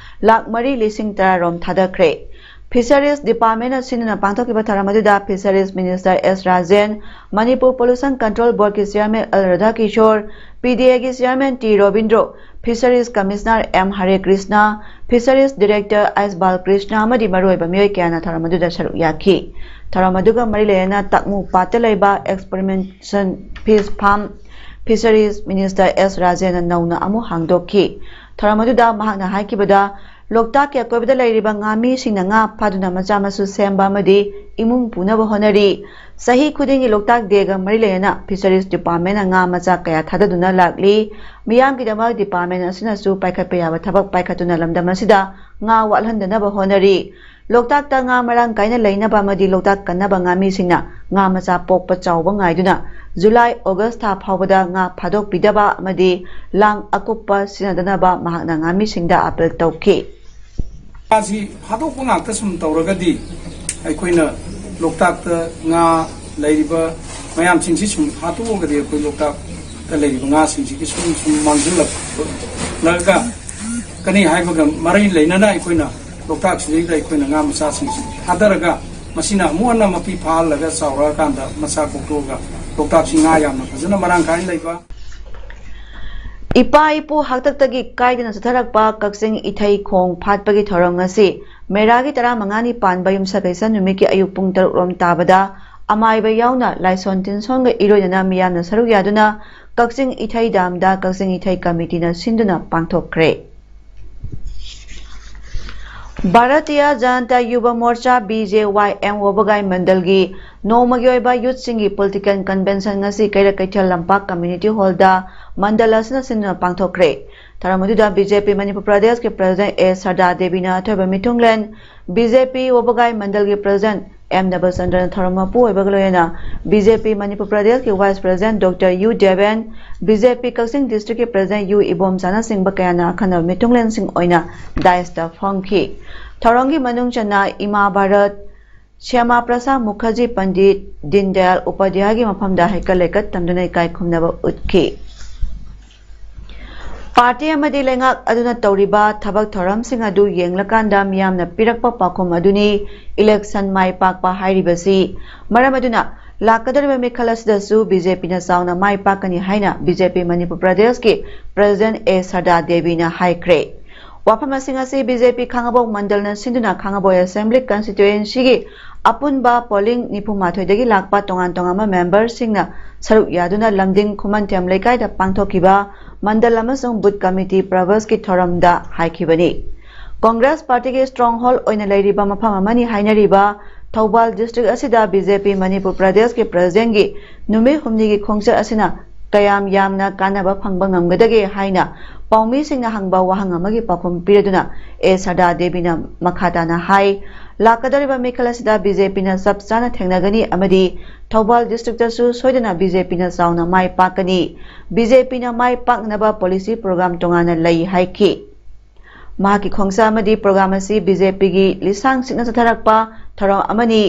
ꯂꯥꯈ ꯃꯔꯤ ꯂꯤꯁꯤꯡ ꯇꯔꯥꯔꯣꯝ ꯊꯥꯗꯈ꯭ꯔꯦ꯫ ꯐꯤꯁꯔꯤꯁ ꯗꯤꯄꯥꯔꯠꯃꯦꯟꯅ ꯁꯤꯟꯗꯨꯅ ꯄꯥꯡꯊꯣꯛꯈꯤꯕ ꯊꯧꯔꯝ ꯑꯗꯨꯗ fisheries minister S Rajen, Manipur pollution control ꯕꯣꯔꯗꯀꯤ chairman L Radhakishore, P D ꯑꯦꯒꯤ chairman T Robindro, fisheries commissioner M Hare Krishna, fisheries director H Balakrishna ꯑꯃꯗꯤ ꯃꯔꯨꯑꯣꯏꯕ ꯃꯤꯑꯣꯏ ꯀꯌꯥꯅ ꯊꯧꯔꯝ ꯑꯗꯨꯗ ꯁꯔꯨꯛ ꯌꯥꯈꯤ꯫ ꯊꯧꯔꯝ ꯑꯗꯨꯒ ꯃꯔꯤ ꯂꯩꯅꯅ ꯇꯛꯃꯨ ꯄꯥꯠꯇ ꯂꯩꯕ ꯑꯦꯛꯁꯄꯔꯤꯃꯦꯟꯇꯦꯁꯟ ꯐꯤꯁ ꯐꯥꯔꯝ ꯐꯤꯁꯔꯤꯁ ꯃꯤꯅꯤꯁꯇꯔ ꯑꯦꯁ ꯔꯥꯖꯦꯟꯅ ꯅꯧꯅ ꯑꯃꯨꯛ ꯍꯥꯡꯗꯣꯛꯈꯤ꯫ ꯊꯧꯔꯝ ꯑꯗꯨꯗ ꯃꯍꯥꯛꯅ ꯍꯥꯏꯈꯤꯕꯗ, ꯂꯣꯛꯇꯥꯛꯀꯤ ꯑꯀꯣꯏꯕꯗ ꯂꯩꯔꯤꯕ ꯉꯥꯃꯤꯁꯤꯡꯅ ꯉꯥ ꯐꯥꯗꯨꯅ ꯃꯆꯥ ꯃꯁꯨ ꯁꯦꯝꯕ ꯑꯃꯗꯤ ꯏꯃꯨꯡ ꯄꯨꯅꯕ ꯍꯣꯠꯅꯔꯤ꯫ ꯆꯍꯤ ꯈꯨꯗꯤꯡꯒꯤ ꯂꯣꯛꯇꯥꯛ ꯗꯦꯒ ꯃꯔꯤ ꯂꯩꯅꯅ ꯐꯤꯁꯔꯤꯁ ꯗꯤꯄꯥꯔꯠꯃꯦꯟꯅ ꯉꯥ ꯃꯆꯥ ꯀꯌꯥ ꯊꯥꯗꯗꯨꯅ ꯂꯥꯛꯂꯤ꯫ ꯃꯤꯌꯥꯝꯒꯤꯗꯃꯛ ꯗꯤꯄꯥꯔꯠꯃꯦꯟ ꯑꯁꯤꯅꯁꯨ ꯄꯥꯏꯈꯠꯄ ꯌꯥꯕ ꯊꯕꯛ ꯄꯥꯏꯈꯠꯇꯨꯅ ꯂꯝꯗꯝ ꯑꯁꯤꯗ ꯉꯥ ꯋꯥꯠꯍꯟꯗꯅꯕ ꯍꯣꯠꯅꯔꯤ꯫ ꯂꯣꯛꯇꯥꯛꯇ ꯉꯥ ꯃꯔꯥꯡ ꯀꯥꯏꯅ ꯂꯩꯅꯕ ꯑꯃꯗꯤ ꯂꯣꯛꯇꯥꯛ ꯀꯟꯅꯕ ꯉꯥꯃꯤꯁꯤꯡꯅ ꯉꯥ ꯃꯆꯥ ꯄꯣꯛꯄ ꯆꯥꯎꯕ ꯉꯥꯏꯗꯨꯅ ꯖꯨꯂꯥꯏ, ꯑꯣꯒꯁ ꯊꯥ ꯐꯥꯎꯕꯗ ꯉꯥ ꯐꯥꯗꯣꯛꯄꯤꯗꯕ ꯑꯃꯗꯤ ꯂꯥꯡ ꯑꯀꯨꯞꯄ ꯁꯤꯖꯤꯟꯅꯗꯅꯕ ꯃꯍꯥꯛꯅ ꯉꯥꯃꯤꯁꯤꯡꯗ ꯑꯥꯄꯤꯜ ꯇꯧꯈꯤ꯫ ꯉꯥꯁꯤ ꯐꯥꯗꯣꯛꯄ ꯉꯥꯛꯇ ꯁꯨꯝ ꯇꯧꯔꯒꯗꯤ ꯑꯩꯈꯣꯏꯅ ꯂꯣꯛꯇꯥꯛꯇ ꯉꯥ ꯂꯩꯔꯤꯕ ꯃꯌꯥꯝꯁꯤꯡꯁꯤ ꯁꯨꯝ ꯐꯥꯗꯣꯛꯑꯒꯗꯤ ꯑꯩꯈꯣꯏ ꯂꯣꯛꯇꯥꯛ ꯂꯩꯔꯤꯕ ꯉꯥꯁꯤꯡꯁꯤꯒꯤ ꯁꯨꯝ ꯁꯨꯝ ꯃꯥꯡꯁꯤꯜꯂꯛꯂꯒ ꯀꯅꯤ ꯍꯥꯏꯕꯒ ꯃꯔꯤ ꯂꯩꯅꯅ ꯑꯩꯈꯣꯏꯅ ꯂꯣꯛꯇꯥꯛꯁꯤꯗꯩꯗ ꯑꯩꯈꯣꯏꯅ ꯉꯥ ꯃꯆꯥꯁꯤꯡꯁꯤ ꯊꯥꯗꯔꯒ ꯃꯁꯤꯅ ꯑꯃꯨꯛ ꯍꯟꯅ ꯃꯄꯤ ꯐꯥꯍꯜꯂꯒ ꯆꯥꯎꯔꯛꯑꯀꯥꯟꯗ ꯃꯆꯥ ꯀꯣꯛꯊꯣꯛꯑꯒ ꯂꯣꯛꯇꯥꯛꯁꯤ ꯉꯥ ꯌꯥꯝꯅ ꯐꯖꯅ ꯃꯔꯥꯡ ꯀꯥꯏꯅ ꯂꯩꯕ꯫ ꯏꯄꯥ ꯏꯄꯨ ꯍꯥꯛꯇꯛꯇꯒꯤ ꯀꯥꯏꯗꯅ ꯆꯠꯊꯔꯛꯄ ꯀꯛꯆꯤꯡ ꯏꯊꯩ ꯈꯣꯡ ꯐꯥꯠꯄꯒꯤ ꯊꯧꯔꯝ ꯉꯁꯤ ꯃꯦꯔꯥꯒꯤ ꯇꯔꯥꯃꯉꯥꯅꯤ ꯄꯥꯟꯕ ꯌꯨꯝꯁꯀꯩꯁ ꯅꯨꯃꯤꯠꯀꯤ ꯑꯌꯨꯛ ꯄꯨꯡ ꯇꯔꯨꯛ ꯔꯣꯝ ꯇꯥꯕꯗ ꯑꯃꯥꯏꯕ ꯌꯥꯎꯅ ꯂꯥꯏꯁꯣꯟ ꯇꯤꯟꯁꯣꯟꯒ ꯏꯔꯣꯏꯅꯅ ꯃꯤꯌꯥꯝꯅ ꯁꯔꯨꯛ ꯌꯥꯗꯨꯅ ꯀꯛꯆꯤꯡ ꯏꯊꯩ ꯗꯥꯝꯗ ꯀꯛꯆꯤꯡ ꯏꯊꯩ ꯀꯃꯤꯇꯤꯅ ꯁꯤꯟꯗꯨꯅ ꯄꯥꯡꯊꯣꯛꯈ꯭ꯔꯦ꯫ ꯚꯥꯔꯇꯤꯌ ꯖꯅꯇꯥ ꯌꯨꯕ ꯃꯣꯔꯆꯥ, ꯕꯤ ꯖꯦ ꯋꯥꯏ ꯑꯦꯝ, ꯋꯥꯕꯒꯥꯏ ꯃꯟꯗꯜꯒꯤ ꯅꯣꯡꯃꯒꯤ ꯑꯣꯏꯕ ꯌꯨꯠꯁꯤꯡꯒꯤ ꯄꯣꯂꯤꯇꯤꯀꯦꯜ ꯀꯟꯚꯦꯟꯁꯟ ꯉꯁꯤ ꯀꯩꯔꯛ ꯀꯩꯊꯦꯜ ꯂꯝꯄꯥꯛ ꯀꯝꯃ꯭ꯌꯨꯅꯤꯇꯤ ꯍꯣꯜꯗ ꯃꯟꯗꯜ ꯑꯁꯤꯅ ꯁꯤꯟꯗꯨꯅ ꯄꯥꯡꯊꯣꯛꯈ꯭ꯔꯦ꯫ ꯊꯧꯔꯝ ꯑꯗꯨꯗ ꯕꯤ ꯖꯦ ꯄꯤ ꯃꯅꯤꯄꯨꯔ ꯄ꯭ꯔꯗꯦꯁꯀꯤ ꯄ꯭ꯔꯁꯤꯗꯦꯟ ꯑꯦ ꯁꯔꯗꯥ ꯗꯦꯕꯤꯅ ꯑꯊꯣꯏꯕ ꯃꯤꯊꯨꯡꯂꯦꯟ, ꯕꯤ ꯖꯦ ꯄꯤ ꯋꯥꯕꯒꯥꯏ ꯃꯟꯗꯜꯒꯤ ꯄ꯭ꯔꯁꯤꯗꯦꯟ ꯑꯦꯝ ꯅꯕꯆꯟꯗ꯭ꯔꯅ ꯊꯧꯔꯝ ꯃꯄꯨ ꯑꯣꯏꯕꯒ ꯂꯣꯏꯅꯅ ꯕꯤ ꯖꯦ ꯄꯤ ꯃꯅꯤꯄꯨꯔ ꯄ꯭ꯔꯗꯦꯁꯀꯤ vice president doctor U Deben, B J P Kakching ꯗꯤꯁꯇ꯭ꯔꯤꯛꯀꯤ ꯄ꯭ꯔꯁꯤꯗꯦꯟ ꯌꯨ ꯏꯕꯣꯝꯆꯥꯅꯆꯤꯡꯕ ꯀꯌꯥꯅ ꯑꯈꯟꯅꯕ ꯃꯤꯊꯨꯡꯂꯦꯟꯁꯤꯡ ꯑꯣꯏꯅ ꯗꯥꯏꯁꯇ ꯐꯝꯈꯤ꯫ ꯊꯧꯔꯝꯒꯤ ꯃꯅꯨꯡ ꯆꯟꯅ ꯏꯃꯥ ꯚꯥꯔꯠ, ꯁ꯭ꯌꯥꯃꯥ ꯄ꯭ꯔꯁꯥꯗ ꯃꯨꯈꯔꯖꯤ ꯄꯟꯗꯤꯠ ꯗꯤꯟꯗꯌꯥꯜ ꯎꯄꯥꯙ꯭ꯌꯥꯌꯒꯤ ꯃꯐꯝꯗ ꯍꯩꯀꯠ ꯂꯩꯀꯠ ꯇꯝꯗꯨꯅ ꯏꯀꯥꯏ ꯈꯨꯝꯅꯕ ꯎꯠꯈꯤ꯫ ꯄꯥꯔꯇꯤ ꯑꯃꯗꯤ ꯂꯩꯉꯥꯛ ꯑꯗꯨꯅ ꯇꯧꯔꯤꯕ ꯊꯕꯛ ꯊꯧꯔꯝꯁꯤꯡ ꯑꯗꯨ ꯌꯦꯡꯂꯀꯥꯟꯗ ꯃꯤꯌꯥꯝꯅ ꯄꯤꯔꯛꯄ ꯄꯥꯎꯈꯨꯝ ꯑꯗꯨꯅꯤ ꯏꯂꯦꯛꯁꯟ ꯃꯥꯏ ꯄꯥꯛꯄ ꯍꯥꯏꯔꯤꯕꯁꯤ꯫ ꯃꯔꯝ ꯑꯗꯨꯅ ꯂꯥꯛꯀꯗꯧꯔꯤꯕ ꯃꯤꯈꯜ ꯑꯁꯤꯗꯁꯨ ꯕꯤ ꯖꯦ ꯄꯤꯅ ꯆꯥꯎꯅ ꯃꯥꯏ ꯄꯥꯛꯀꯅꯤ ꯍꯥꯏꯅ ꯕꯤ ꯖꯦ ꯄꯤ ꯃꯅꯤꯄꯨꯔ ꯄ꯭ꯔꯗꯦꯁꯀꯤ ꯄ꯭ꯔꯁꯤꯗꯦꯟ ꯑꯦ ꯁꯔꯗꯥ ꯗꯦꯕꯤꯅ ꯍꯥꯏꯈ꯭ꯔꯦ꯫ ꯋꯥꯐꯝ ꯑꯁꯤꯡ ꯑꯁꯤ ꯕꯤ ꯖꯦ ꯄꯤ ꯈꯥꯉꯕꯣꯛ ꯃꯟꯗꯜꯅ ꯁꯤꯟꯗꯨꯅ ꯈꯥꯉꯕꯣꯛ ꯑꯦꯁꯦꯝꯕ꯭ꯂꯤ ꯀꯟꯁꯇꯤꯇ꯭ꯋꯦꯟꯁꯤꯒꯤ ꯑꯄꯨꯟꯕ ꯄꯣꯂꯤꯡ ꯅꯤꯐꯨ ꯃꯥꯊꯣꯏꯗꯒꯤ ꯂꯥꯛꯄ ꯇꯣꯉꯥꯟ ꯇꯣꯉꯥꯟꯕ ꯃꯦꯝꯕꯔꯁꯤꯡꯅ ꯁꯔꯨꯛ ꯌꯥꯗꯨꯅ ꯂꯝꯗꯤꯡ ꯈꯨꯃꯟꯊꯦꯝ ꯂꯩꯀꯥꯏꯗ ꯄꯥꯡꯊꯣꯛꯈꯤꯕ ꯃꯟꯗꯜ ꯑꯃꯁꯨꯡ ꯕꯨꯊ ꯀꯃꯤꯇꯤ ꯄ꯭ꯔꯕꯁꯀꯤ ꯊꯧꯔꯝꯗ ꯍꯥꯏꯈꯤꯕꯅꯤ꯫ ꯀꯣꯡꯒ꯭ꯔꯦꯁ ꯄꯥꯔꯇꯤꯒꯤ ꯁ꯭ꯇ꯭ꯔꯣꯡ ꯍꯣꯜ ꯑꯣꯏꯅ ꯂꯩꯔꯤꯕ ꯃꯐꯝ ꯑꯃꯅꯤ ꯍꯥꯏꯅꯔꯤꯕ ꯊꯧꯕꯥꯜ ꯗꯤꯁꯇ꯭ꯔꯤꯛ ꯑꯁꯤꯗ ꯕꯤ ꯖꯦ ꯄꯤ ꯃꯅꯤꯄꯨꯔ ꯄ꯭ꯔꯗꯦꯁꯀꯤ ꯄ꯭ꯔꯁꯤꯗꯦꯟꯒꯤ ꯅꯨꯃꯤꯠ ꯍꯨꯝꯅꯤꯒꯤ ꯈꯣꯡꯆꯠ ꯑꯁꯤꯅ ꯀꯌꯥꯝ ꯌꯥꯝꯅ ꯀꯥꯟꯅꯕ ꯐꯪꯕ ꯉꯝꯒꯗꯒꯦ ꯍꯥꯏꯅ ꯄꯥꯎꯃꯤꯁꯤꯡꯅ ꯍꯪꯕ ꯋꯥꯍꯪ ꯑꯃꯒꯤ ꯄꯥꯎꯈꯨꯝ ꯄꯤꯔꯗꯨꯅ ꯑꯦ ꯁꯔꯗꯥ ꯗꯦꯕꯤꯅ ꯃꯈꯥ ꯇꯥꯅ ꯍꯥꯏ, ꯂꯥꯛꯀꯗꯧꯔꯤꯕ ꯃꯤꯈꯜ ꯑꯁꯤꯗ ꯕꯤ ꯖꯦ ꯄꯤꯅ ꯆꯞ ꯆꯥꯅ ꯊꯦꯡꯅꯒꯅꯤ ꯑꯃꯗꯤ ꯊꯧꯕꯥꯜ ꯗꯤꯁꯇ꯭ꯔꯤꯛꯇꯁꯨ ꯁꯣꯏꯗꯅ ꯕꯤ ꯖꯦ ꯄꯤꯅ ꯆꯥꯎꯅ ꯃꯥꯏ ꯄꯥꯛꯀꯅꯤ꯫ ꯕꯤ ꯖꯦ ꯄꯤꯅ ꯃꯥꯏ ꯄꯥꯛꯅꯕ ꯄꯣꯂꯤꯁꯤ ꯄ꯭ꯔꯣꯒ꯭ꯔꯥꯝ ꯇꯣꯉꯥꯟꯅ ꯂꯩ ꯍꯥꯏꯈꯤ꯫ ꯃꯍꯥꯛꯀꯤ ꯈꯣꯡꯁꯥ ꯑꯃꯗꯤ ꯄ꯭ꯔꯣꯒ꯭ꯔꯥꯝ ꯑꯁꯤ ꯕꯤ ꯖꯦ ꯄꯤꯒꯤ ꯂꯤꯁꯥꯡ ꯁꯤꯠꯅ ꯆꯠꯊꯔꯛꯄ ꯊꯧꯔꯝ ꯑꯃꯅꯤ꯫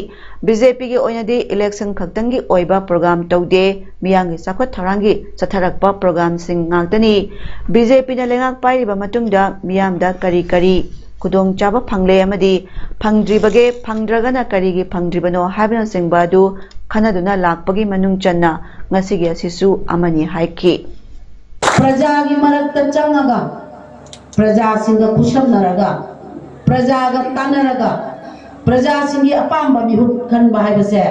ꯕꯤ ꯖꯦ ꯄꯤꯒꯤ ꯑꯣꯏꯅꯗꯤ election ꯈꯛꯇꯪꯒꯤ ꯑꯣꯏꯕ program ꯇꯧꯗꯦ, ꯃꯤꯌꯥꯝꯒꯤ ꯆꯥꯎꯈꯠ ꯊꯧꯔꯥꯡꯒꯤ ꯆꯠꯊꯔꯛꯄ programꯁꯤꯡ ꯉꯥꯛꯇꯅꯤ꯫ ꯕꯤ ꯖꯦ ꯄꯤꯅ ꯂꯩꯉꯥꯛ ꯄꯥꯏꯔꯤꯕ ꯃꯇꯨꯡꯗ ꯃꯤꯌꯥꯝꯗ ꯀꯔꯤ ꯀꯔꯤ ꯈꯨꯗꯣꯡꯆꯥꯕ ꯐꯪꯂꯦ ꯑꯃꯗꯤ ꯐꯪꯗ꯭ꯔꯤꯕꯒꯦ, ꯐꯪꯗ꯭ꯔꯒꯅ ꯀꯔꯤꯒꯤ ꯐꯪꯗ꯭ꯔꯤꯕꯅꯣ ꯍꯥꯏꯕꯅꯆꯤꯡꯕ ꯑꯗꯨ ꯈꯟꯅꯗꯨꯅ ꯂꯥꯛꯄꯒꯤ ꯃꯅꯨꯡ ꯆꯟꯅ ꯉꯁꯤꯒꯤ ꯑꯁꯤꯁꯨ ꯑꯃꯅꯤ ꯍꯥꯏꯈꯤ꯫ ꯄ꯭ꯔꯖꯥꯒꯤ ꯃꯔꯛꯇ ꯆꯪꯉꯒ, ꯄ꯭ꯔꯖꯥꯁꯤꯡꯒ ꯈꯨꯠꯁꯝꯅꯔꯒ, ꯄ꯭ꯔꯖꯥꯒ ꯇꯥꯟꯅꯔꯒ, ꯄ꯭ꯔꯖꯥꯁꯤꯡꯒꯤ ꯑꯄꯥꯝꯕ ꯃꯤꯍꯨꯠ ꯈꯟꯕ ꯍꯥꯏꯕꯁꯦ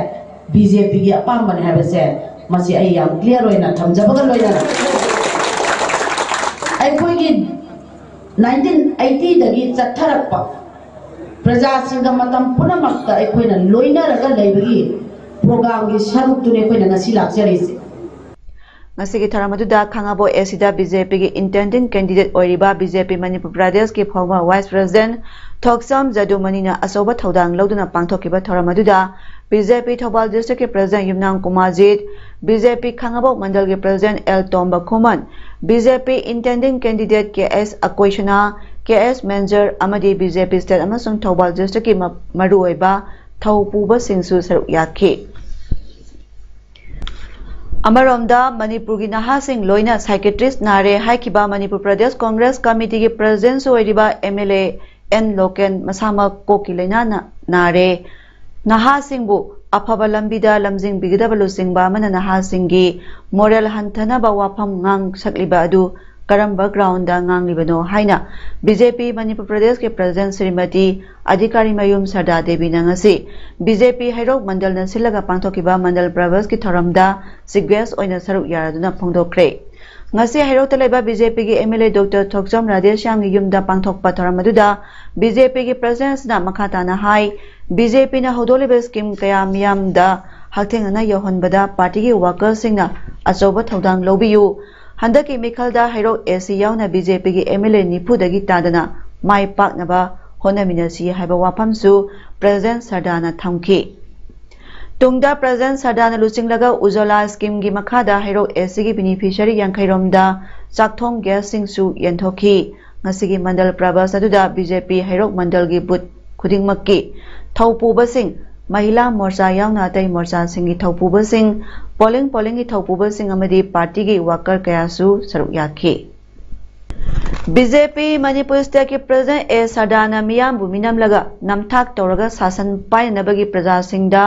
ꯕꯤ ꯖꯦ ꯄꯤꯒꯤ ꯑꯄꯥꯝꯕꯅꯤ ꯍꯥꯏꯕꯁꯦ, ꯃꯁꯤ ꯑꯩ ꯌꯥꯝ clear ꯑꯣꯏꯅ ꯊꯝꯖꯕꯒ ꯂꯣꯏꯅꯅ, ꯑꯩꯈꯣꯏꯒꯤ nineteen eightyꯗꯒꯤ ꯆꯠꯊꯔꯛꯄ, ꯄ꯭ꯔꯖꯥꯁꯤꯡꯒ ꯃꯇꯝ ꯄꯨꯝꯅꯃꯛꯇ ꯑꯩꯈꯣꯏꯅ ꯂꯣꯏꯅꯔꯒ ꯂꯩꯕꯒꯤ programꯒꯤ ꯁꯔꯨꯛꯇꯨꯅꯤ ꯑꯩꯈꯣꯏꯅ ꯉꯁꯤ ꯂꯥꯛꯆꯔꯤꯁꯦ꯫ ꯉꯁꯤꯒꯤ ꯊꯧꯔꯝ ꯑꯗꯨꯗ ꯈꯥꯉꯕꯣꯛ ꯑꯦ ꯁꯤꯗ ꯕꯤ ꯖꯦ ꯄꯤꯒꯤ intending candidate ꯑꯣꯏꯔꯤꯕ ꯕꯤ ꯖꯦ ꯄꯤ ꯃꯅꯤꯄꯨꯔ ꯄ꯭ꯔꯗꯦꯁꯀꯤ former vice president ꯊꯣꯛꯆꯝ ꯖꯗꯨꯃꯅꯤꯅ ꯑꯆꯧꯕ ꯊꯧꯗꯥꯡ ꯂꯧꯗꯨꯅ ꯄꯥꯡꯊꯣꯛꯈꯤꯕ ꯊꯧꯔꯝ ꯑꯗꯨꯗ ꯕꯤ ꯖꯦ ꯄꯤ ꯊꯧꯕꯥꯜ districtꯀꯤ president ꯌꯨꯝꯅꯥꯝ ꯀꯨꯃꯥꯔꯖꯤꯠ, ꯕꯤ ꯖꯦ ꯄꯤ ꯈꯥꯉꯕꯣꯛ ꯃꯟꯗꯜꯒꯤ president ꯑꯦꯜ ꯇꯣꯝꯕ ꯈꯨꯃꯟ, ꯕꯤ ꯖꯦ ꯄꯤ intending candidate ꯀꯦ ꯑꯦꯁ ꯑꯀꯣꯏꯁꯅꯥ, ꯀꯦ ꯑꯦꯁ ꯃꯦꯟꯖꯔ ꯑꯃꯗꯤ ꯕꯤ ꯖꯦ ꯄꯤ state ꯑꯃꯁꯨꯡ ꯊꯧꯕꯥꯜ districtꯀꯤ ꯃ-, ꯃꯔꯨꯑꯣꯏꯕ ꯊꯧ ꯄꯨꯕꯁꯤꯡꯁꯨ ꯁꯔꯨꯛ ꯌꯥꯈꯤ꯫ ꯑꯃꯔꯣꯝꯗ ꯃꯅꯤꯄꯨꯔꯒꯤ ꯅꯍꯥꯁꯤꯡ ꯂꯣꯏꯅ psychiatrist ꯅꯥꯔꯦ ꯍꯥꯏꯈꯤꯕ ꯃꯅꯤꯄꯨꯔ ꯄ꯭ꯔꯗꯦꯁ ꯀꯣꯡꯒ꯭ꯔꯦꯁ ꯀꯃꯤꯇꯤꯒꯤ presidentꯁꯨ ꯑꯣꯏꯔꯤꯕ M L A N Loken ꯃꯁꯥꯃꯛ ꯀꯣꯛꯀꯤ ꯂꯥꯏꯅꯥꯅ ꯅꯥꯔꯦ꯫ ꯅꯍꯥꯁꯤꯡꯕꯨ ꯑꯐꯕ ꯂꯝꯕꯤꯗ ꯂꯝꯖꯤꯡꯕꯤꯒꯗꯕ ꯂꯨꯆꯤꯡꯕ ꯑꯃꯅ ꯅꯍꯥꯁꯤꯡꯒꯤ moral ꯍꯟꯊꯅꯕ ꯋꯥꯐꯝ ꯉꯥꯡ ꯁꯛꯂꯤꯕ ꯑꯗꯨ ꯀꯔꯝꯕ groundꯗ ꯉꯥꯡꯂꯤꯕꯅꯣ ꯍꯥꯏꯅ ꯕꯤ ꯖꯦ ꯄꯤ ꯃꯅꯤꯄꯨꯔ ꯄ꯭ꯔꯗꯦꯁꯀꯤ president ꯁ꯭ꯔꯤꯃꯇꯤ ꯑꯙꯤꯀꯥꯔꯤ ꯃꯌꯨꯝ ꯁꯔꯗꯥ ꯗꯦꯕꯤꯅ ꯉꯁꯤ ꯕꯤ ꯖꯦ ꯄꯤ ꯍꯩꯔꯣꯛ ꯃꯟꯗꯜꯅ ꯁꯤꯜꯂꯒ ꯄꯥꯡꯊꯣꯛꯈꯤꯕ ꯃꯟꯗꯜ ꯄ꯭ꯔꯕꯁꯀꯤ ꯊꯧꯔꯝꯗ chief guest ꯑꯣꯏꯅ ꯁꯔꯨꯛ ꯌꯥꯔꯗꯨꯅ ꯐꯣꯡꯗꯣꯛꯈ꯭ꯔꯦ꯫ ꯉꯁꯤ ꯍꯩꯔꯣꯛꯇ ꯂꯩꯕ ꯕꯤ ꯖꯦ ꯄꯤꯒꯤ ꯑꯦꯝ ꯑꯦꯜ ꯑꯦ ꯗꯣꯛꯇꯔ ꯊꯣꯛꯆꯝ ꯔꯥꯙꯦꯁ꯭ꯌꯥꯝꯒꯤ ꯌꯨꯝꯗ ꯄꯥꯡꯊꯣꯛꯄ ꯊꯧꯔꯝ ꯑꯗꯨꯗ ꯕꯤ ꯖꯦ ꯄꯤꯒꯤ presidentꯅ ꯃꯈꯥ ꯇꯥꯅ ꯍꯥꯏ, ꯕꯤ ꯖꯦ ꯄꯤꯅ ꯍꯧꯗꯣꯛꯂꯤꯕ scheme ꯀꯌꯥ ꯃꯤꯌꯥꯝꯗ ꯍꯛꯊꯦꯡꯅꯅ ꯌꯧꯍꯟꯕꯗ partyꯒꯤ workerꯁꯤꯡꯅ ꯑꯆꯧꯕ ꯊꯧꯗꯥꯡ ꯂꯧꯕꯤꯌꯨ꯫ ꯍꯟꯗꯛꯀꯤ ꯃꯤꯈꯜꯗ ꯍꯩꯔꯣꯛ ꯑꯦ ꯁꯤ ꯌꯥꯎꯅ ꯕꯤ ꯖꯦ ꯄꯤꯒꯤ ꯑꯦꯝ ꯑꯦꯜ ꯑꯦ ꯅꯤꯐꯨꯗꯒꯤ ꯇꯥꯗꯅ ꯃꯥꯏ ꯄꯥꯛꯅꯕ ꯍꯣꯠꯅꯃꯤꯟꯅꯁꯤ ꯍꯥꯏꯕ ꯋꯥꯐꯝꯁꯨ president ꯁꯔꯗꯥꯅ ꯊꯝꯈꯤ꯫ ꯇꯨꯡꯗ president ꯁꯔꯗꯥꯅ ꯂꯨꯆꯤꯡꯂꯒ ꯎꯖꯥꯂꯥ schemeꯒꯤ ꯃꯈꯥꯗ ꯍꯩꯔꯣꯛ ꯑꯦ ꯁꯤꯒꯤ beneficiary ꯌꯥꯡꯈꯩ ꯔꯣꯝꯗ ꯆꯥꯛꯊꯣꯡ gasꯁꯤꯡꯁꯨ ꯌꯦꯟꯊꯣꯛꯈꯤ꯫ ꯉꯁꯤꯒꯤ ꯃꯟꯗꯜ ꯄ꯭ꯔꯕꯁ ꯑꯗꯨꯗ ꯕꯤ ꯖꯦ ꯄꯤ ꯍꯩꯔꯣꯛ ꯃꯟꯗꯜꯒꯤ booth ꯈꯨꯗꯤꯡꯃꯛꯀꯤ ꯊꯧꯄꯨꯕꯁꯤꯡ, ꯃꯍꯤꯂꯥ ꯃꯣꯔꯆꯥ ꯌꯥꯎꯅ ꯑꯇꯩ ꯃꯣꯔꯆꯥꯁꯤꯡꯒꯤ ꯊꯧꯄꯨꯕꯁꯤꯡ, ꯄꯣꯂꯤꯡ ꯄꯣꯂꯤꯡꯒꯤ ꯊꯧꯄꯨꯕꯁꯤꯡ ꯑꯃꯗꯤ ꯄꯥꯔꯇꯤꯒꯤ ꯋꯥꯀꯔ ꯀꯌꯥꯁꯨ ꯁꯔꯨꯛ ꯌꯥꯈꯤ꯫ ꯕꯤ ꯖꯦ ꯄꯤ ꯃꯅꯤꯄꯨꯔ ꯁ꯭ꯇꯦꯠꯀꯤ ꯄ꯭ꯔꯦꯁꯤꯗꯦꯟꯠ ꯑꯦ ꯁꯔꯗꯥꯅ ꯃꯤꯌꯥꯝꯕꯨ ꯃꯤꯅꯝꯂꯒ ꯅꯝꯊꯥꯛ ꯇꯧꯔꯒ ꯁꯥꯁꯟ ꯄꯥꯏꯅꯅꯕꯒꯤ ꯄ꯭ꯔꯖꯥꯁꯤꯡꯗ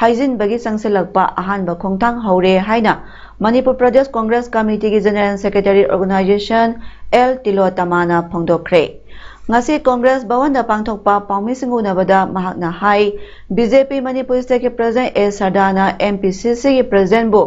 ꯍꯥꯏꯖꯤꯟꯕꯒꯤ ꯆꯪꯁꯤꯜꯂꯛꯄ ꯑꯍꯥꯟꯕ ꯈꯣꯡꯊꯥꯡ ꯍꯧꯔꯦ ꯍꯥꯏꯅ ꯃꯅꯤꯄꯨꯔ ꯄ꯭ꯔꯗꯦꯁ ꯀꯣꯡꯒ꯭ꯔꯦꯁ ꯀꯃꯤꯇꯤꯒꯤ ꯖꯦꯅꯔꯦꯜ ꯁꯦꯀ꯭ꯔꯦꯇꯔꯤ ꯑꯣꯔꯒꯅꯥꯏꯖꯦꯁꯟ ꯑꯦꯜ ꯇꯤꯂꯣꯇꯃꯥꯅ ꯐꯣꯡꯗꯣꯛꯈ꯭ꯔꯦ꯫ ꯉꯁꯤ ꯀꯣꯡꯒ꯭ꯔꯦꯁ ꯚꯋꯟꯗ ꯄꯥꯡꯊꯣꯛꯄ ꯄꯥꯎꯃꯤꯁꯤꯡ ꯎꯅꯕꯗ ꯃꯍꯥꯛꯅ ꯍꯥꯏ, ꯕꯤ ꯖꯦ ꯄꯤ ꯃꯅꯤꯄꯨꯔ ꯁ꯭ꯇꯦꯠꯀꯤ ꯄ꯭ꯔꯦꯁꯤꯗꯦꯟꯠ ꯑꯦ ꯁꯔꯗꯥꯅ ꯑꯦꯝ ꯄꯤ ꯁꯤ ꯁꯤꯒꯤ ꯄ꯭ꯔꯦꯁꯤꯗꯦꯟꯠꯕꯨ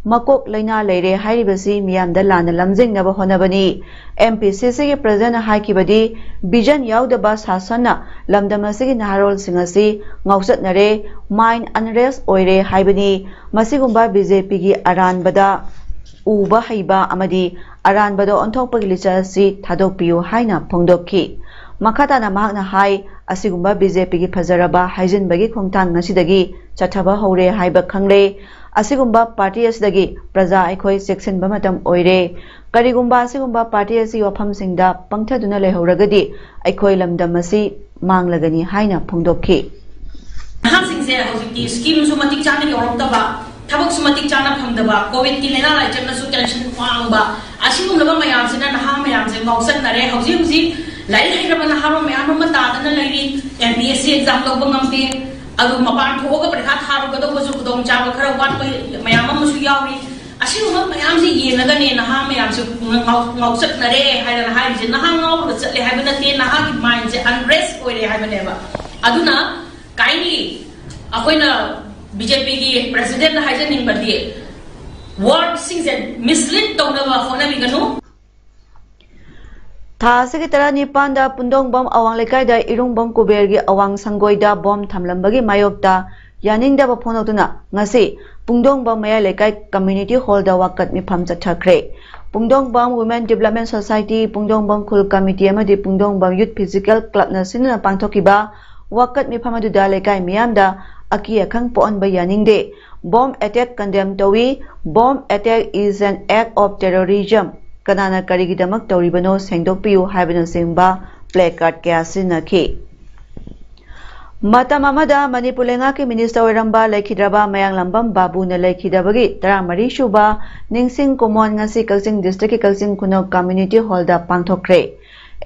ꯃꯀꯣꯛ ꯂꯩꯅꯥ ꯂꯩꯔꯦ ꯍꯥꯏꯔꯤꯕꯁꯤ ꯃꯤꯌꯥꯝꯗ ꯂꯥꯟꯅ ꯂꯝꯖꯤꯡꯅꯕ ꯍꯣꯠꯅꯕꯅꯤ꯫ ꯑꯦꯝ ꯄꯤ ꯁꯤ ꯁꯤꯒꯤ ꯄ꯭ꯔꯦꯁꯤꯗꯦꯟꯠꯅ ꯍꯥꯏꯈꯤꯕꯗꯤ, ꯚꯤꯖꯟ ꯌꯥꯎꯗꯕ ꯁꯥꯁꯟꯅ ꯂꯝꯗꯝ ꯑꯁꯤꯒꯤ ꯅꯍꯥꯔꯣꯜꯁꯤꯡ ꯑꯁꯤ ꯉꯥꯎꯆꯠꯅꯔꯦ, ꯃꯥꯏꯟꯗ ꯑꯟꯔꯦꯁ ꯑꯣꯏꯔꯦ ꯍꯥꯏꯕꯅꯤ꯫ ꯃꯁꯤꯒꯨꯝꯕ ꯕꯤ ꯖꯦ ꯄꯤꯒꯤ ꯑꯔꯥꯟꯕꯗ ꯎꯕ ꯍꯩꯕ ꯑꯃꯗꯤ ꯑꯔꯥꯟꯕꯗ ꯑꯣꯟꯊꯣꯛꯄꯒꯤ ꯂꯤꯆꯠ ꯑꯁꯤ ꯊꯥꯗꯣꯛꯄꯤꯌꯨ ꯍꯥꯏꯅ ꯐꯣꯡꯗꯣꯛꯈꯤ꯫ ꯃꯈꯥ ꯇꯥꯅ ꯃꯍꯥꯛꯅ ꯍꯥꯏ, ꯑꯁꯤꯒꯨꯝꯕ ꯕꯤ ꯖꯦ ꯄꯤꯒꯤ ꯐꯖꯔꯕ ꯍꯥꯏꯖꯤꯟꯕꯒꯤ ꯈꯣꯡꯊꯥꯡ ꯉꯁꯤꯗꯒꯤ ꯆꯠꯊꯕ ꯍꯧꯔꯦ ꯍꯥꯏꯕ ꯈꯪꯂꯦ꯫ ꯑꯁꯤꯒꯨꯝꯕ ꯄꯥꯔꯇꯤ ꯑꯁꯤꯗꯒꯤ ꯄ꯭ꯔꯖꯥ ꯑꯩꯈꯣꯏ ꯆꯦꯛꯁꯤꯟꯕ ꯃꯇꯝ ꯑꯣꯏꯔꯦ꯫ ꯀꯔꯤꯒꯨꯝꯕ ꯑꯁꯤꯒꯨꯝꯕ ꯄꯥꯔꯇꯤ ꯑꯁꯤꯒꯤ ꯋꯥꯐꯝꯁꯤꯡꯗ ꯄꯪꯊꯗꯨꯅ ꯂꯩꯍꯧꯔꯒꯗꯤ ꯑꯩꯈꯣꯏ ꯂꯝꯗꯝ ꯑꯁꯤ ꯃꯥꯡꯂꯒꯅꯤ ꯍꯥꯏꯅ ꯐꯣꯡꯗꯣꯛꯈꯤ꯫ ꯅꯍꯥꯁꯤꯡꯁꯦ ꯍꯧꯖꯤꯛꯇꯤ ꯁ꯭ꯀꯤꯝꯁꯨ ꯃꯇꯤꯛ ꯆꯥꯅ ꯌꯧꯔꯛꯇꯕ, ꯊꯕꯛꯁꯨ ꯃꯇꯤꯛ ꯆꯥꯅ ꯐꯪꯗꯕ, ꯀꯣꯚꯤꯗꯀꯤ ꯂꯥꯏꯅꯥ ꯂꯥꯏꯆꯠꯅꯁꯨ ꯇꯦꯟꯁꯟ ꯋꯥꯡꯕ, ꯑꯁꯤꯒꯨꯝꯂꯕ ꯃꯌꯥꯝꯁꯤꯅ ꯅꯍꯥ ꯃꯌꯥꯝꯁꯦ ꯉꯥꯎꯆꯠꯅꯔꯦ꯫ ꯍꯧꯖꯤꯛ ꯍꯧꯖꯤꯛ ꯂꯥꯏꯔꯤꯛ ꯍꯩꯔꯕ ꯅꯍꯥꯔꯣꯜ ꯃꯌꯥꯝ ꯑꯃ ꯇꯥꯗꯅ ꯂꯩꯔꯤ꯫ M P S C exam ꯂꯧꯕ ꯉꯝꯗꯦ꯫ ꯑꯗꯨ ꯃꯄꯥꯟ ꯊꯣꯛꯑꯒ ꯄꯔꯤꯈꯥ ꯊꯥꯔꯨꯒꯗꯧꯕꯁꯨ ꯈꯨꯗꯣꯡꯆꯥꯕ ꯈꯔ ꯋꯥꯠꯄ ꯃꯌꯥꯝ ꯑꯃꯁꯨ ꯌꯥꯎꯔꯤ꯫ ꯑꯁꯤꯒꯨꯝꯕ ꯃꯌꯥꯝꯁꯦ ꯌꯦꯡꯉꯒꯅꯦ ꯅꯍꯥ ꯃꯌꯥꯝꯁꯦ ꯉꯥꯎ- ꯉꯥꯎꯆꯠꯅꯔꯦ ꯍꯥꯏꯗꯅ ꯍꯥꯏꯔꯤꯁꯦ꯫ ꯅꯍꯥ ꯉꯥꯎꯔꯒ ꯆꯠꯂꯦ ꯍꯥꯏꯕ ꯅꯠꯇꯦ, ꯅꯍꯥꯒꯤ ꯃꯥꯏꯟꯁꯦ ꯑꯟꯔꯦꯁ ꯑꯣꯏꯔꯦ ꯍꯥꯏꯕꯅꯦꯕ꯫ ꯑꯗꯨꯅ kindly ꯑꯩꯈꯣꯏꯅ ꯕꯤ ꯖꯦ ꯄꯤꯒꯤ ꯄ꯭ꯔꯦꯁꯤꯗꯦꯟꯠꯅ ꯍꯥꯏꯖꯅꯤꯡꯕꯗꯤ ꯋꯥꯔꯗꯁꯤꯡꯁꯦ ꯃꯤꯁꯂꯤꯗ ꯇꯧꯅꯕ ꯍꯣꯠꯅꯕꯤꯒꯅꯨ꯫ ꯊꯥ ꯑꯁꯤꯒꯤ ꯇꯔꯥꯅꯤꯄꯥꯟꯗ ꯄꯨꯡꯗꯣꯡꯕꯝ ꯑꯋꯥꯡ ꯂꯩꯀꯥꯏꯗ ꯏꯔꯨꯡꯕꯝ ꯀꯨꯕꯦꯔꯒꯤ ꯑꯋꯥꯡ ꯁꯪꯒꯣꯏꯗ ꯕꯣꯝ ꯊꯝꯂꯝꯕꯒꯤ ꯃꯥꯌꯣꯛꯇ ꯌꯥꯅꯤꯡꯗꯕ ꯐꯣꯡꯗꯣꯛꯇꯨꯅ ꯉꯁꯤ ꯄꯨꯡꯗꯣꯡꯕꯝ ꯃꯌꯥꯏ ꯂꯩꯀꯥꯏ ꯀꯝꯃ꯭ꯌꯨꯅꯤꯇꯤ ꯍꯣꯜꯗ ꯋꯥꯀꯠ ꯃꯤꯐꯝ ꯆꯠꯊꯈ꯭ꯔꯦ꯫ ꯄꯨꯡꯗꯣꯡꯕꯝ ꯋꯨꯃꯦꯟ ꯗꯤꯕꯂꯞꯃꯦꯟ ꯁꯣꯁꯥꯏꯇꯤ, ꯄꯨꯡꯗꯣꯡꯕꯝ ꯈꯨꯜ ꯀꯝꯃꯤꯇꯤ ꯑꯃꯗꯤ ꯄꯨꯡꯗꯣꯡꯕꯝ ꯌꯨꯠ ꯐꯤꯖꯤꯀꯦꯜ ꯀ꯭ꯂꯕꯅ ꯁꯤꯟꯗꯨꯅ ꯄꯥꯡꯊꯣꯛꯈꯤꯕ ꯋꯥꯀꯠ ꯃꯤꯐꯝ ꯑꯗꯨꯗ ꯂꯩꯀꯥꯏ ꯃꯤꯌꯥꯝꯗ ꯑꯀꯤ ꯑꯈꯪ ꯄꯣꯛꯍꯟꯕ ꯌꯥꯅꯤꯡꯗꯦ, bomb attack condemn ꯇꯧꯏ, bomb attack is an act of terrorism, ꯀꯅꯥꯅ ꯀꯔꯤꯒꯤꯗꯃꯛ ꯇꯧꯔꯤꯕꯅꯣ ꯁꯦꯡꯗꯣꯛꯄꯤꯌꯨ ꯍꯥꯏꯕꯅꯆꯤꯡꯕ placard ꯀꯌꯥ ꯁꯤꯖꯤꯟꯅꯈꯤ꯫ ꯃꯇꯝ ꯑꯃꯗ ꯃꯅꯤꯄꯨꯔ ꯂꯩꯉꯥꯛꯀꯤ ꯃꯤꯅꯤꯁꯇꯔ ꯑꯣꯏꯔꯝꯕ ꯂꯩꯈꯤꯗ꯭ꯔꯕ ꯃꯌꯥꯡꯂꯝꯕꯝ ꯕꯥꯕꯨꯅ ꯂꯩꯈꯤꯗꯕꯒꯤ ꯇꯔꯥꯃꯔꯤ ꯁꯨꯕ ꯅꯤꯡꯁꯤꯡ ꯀꯨꯃꯣꯟ ꯉꯁꯤ ꯀꯛꯆꯤꯡ ꯗꯤꯁꯇ꯭ꯔꯤꯛꯀꯤ ꯀꯛꯆꯤꯡ ꯈꯨꯅꯧ ꯀꯝꯃ꯭ꯌꯨꯅꯤꯇꯤ ꯍꯣꯜꯗ ꯄꯥꯡꯊꯣꯛꯈ꯭ꯔꯦ꯫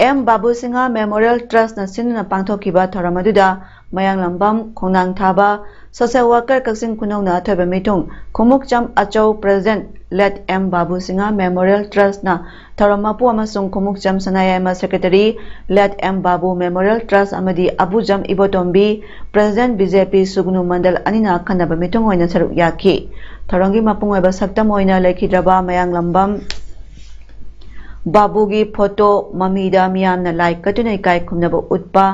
ꯑꯦꯝ ꯕꯥꯕꯨ ꯁꯤꯡꯍ ꯃꯦꯃꯣꯔꯤꯌꯦꯜ ꯇ꯭ꯔꯁꯅ ꯁꯤꯟꯗꯨꯅ ꯄꯥꯡꯊꯣꯛꯈꯤꯕ ꯊꯧꯔꯝ ꯑꯗꯨꯗ ꯃꯌꯥꯡꯂꯝꯕꯝ ꯈꯣꯡꯅꯥꯡ ꯊꯥꯕ ꯁꯣꯁꯦꯜ ꯋꯥꯔꯀꯔ ꯀꯛꯆꯤꯡ ꯈꯨꯅꯧꯅ ꯑꯊꯣꯏꯕ ꯃꯤꯊꯨꯡ ꯈꯨꯃꯨꯛꯆꯝ ꯑꯆꯧ president late M Babu Singh memorial ꯇ꯭ꯔꯁꯅ ꯊꯧꯔꯝ ꯃꯄꯨ ꯑꯃꯁꯨꯡ Khumukcham Sanayaima secretary late M Babu memorial trust ꯑꯃꯗꯤ Abujam Ibotombi president B J P Sugnu ꯃꯟꯗꯜ ꯑꯅꯤꯅ ꯑꯈꯟꯅꯕ ꯃꯤꯊꯨꯡ ꯑꯣꯏꯅ ꯁꯔꯨꯛ ꯌꯥꯈꯤ꯫ ꯊꯧꯔꯝꯒꯤ ꯃꯄꯨꯡ ꯑꯣꯏꯕ ꯁꯛꯇꯝ ꯑꯣꯏꯅ ꯂꯩꯈꯤꯗ꯭ꯔꯕ ꯃꯌꯥꯡꯂꯝꯕꯝ ꯕꯥꯕꯨꯒꯤ ꯐꯣꯇꯣ ꯃꯃꯤꯗ ꯃꯤꯌꯥꯝꯅ ꯂꯥꯏ ꯀꯠꯇꯨꯅ ꯏꯀꯥꯏ ꯈꯨꯝꯅꯕ ꯎꯠꯄ,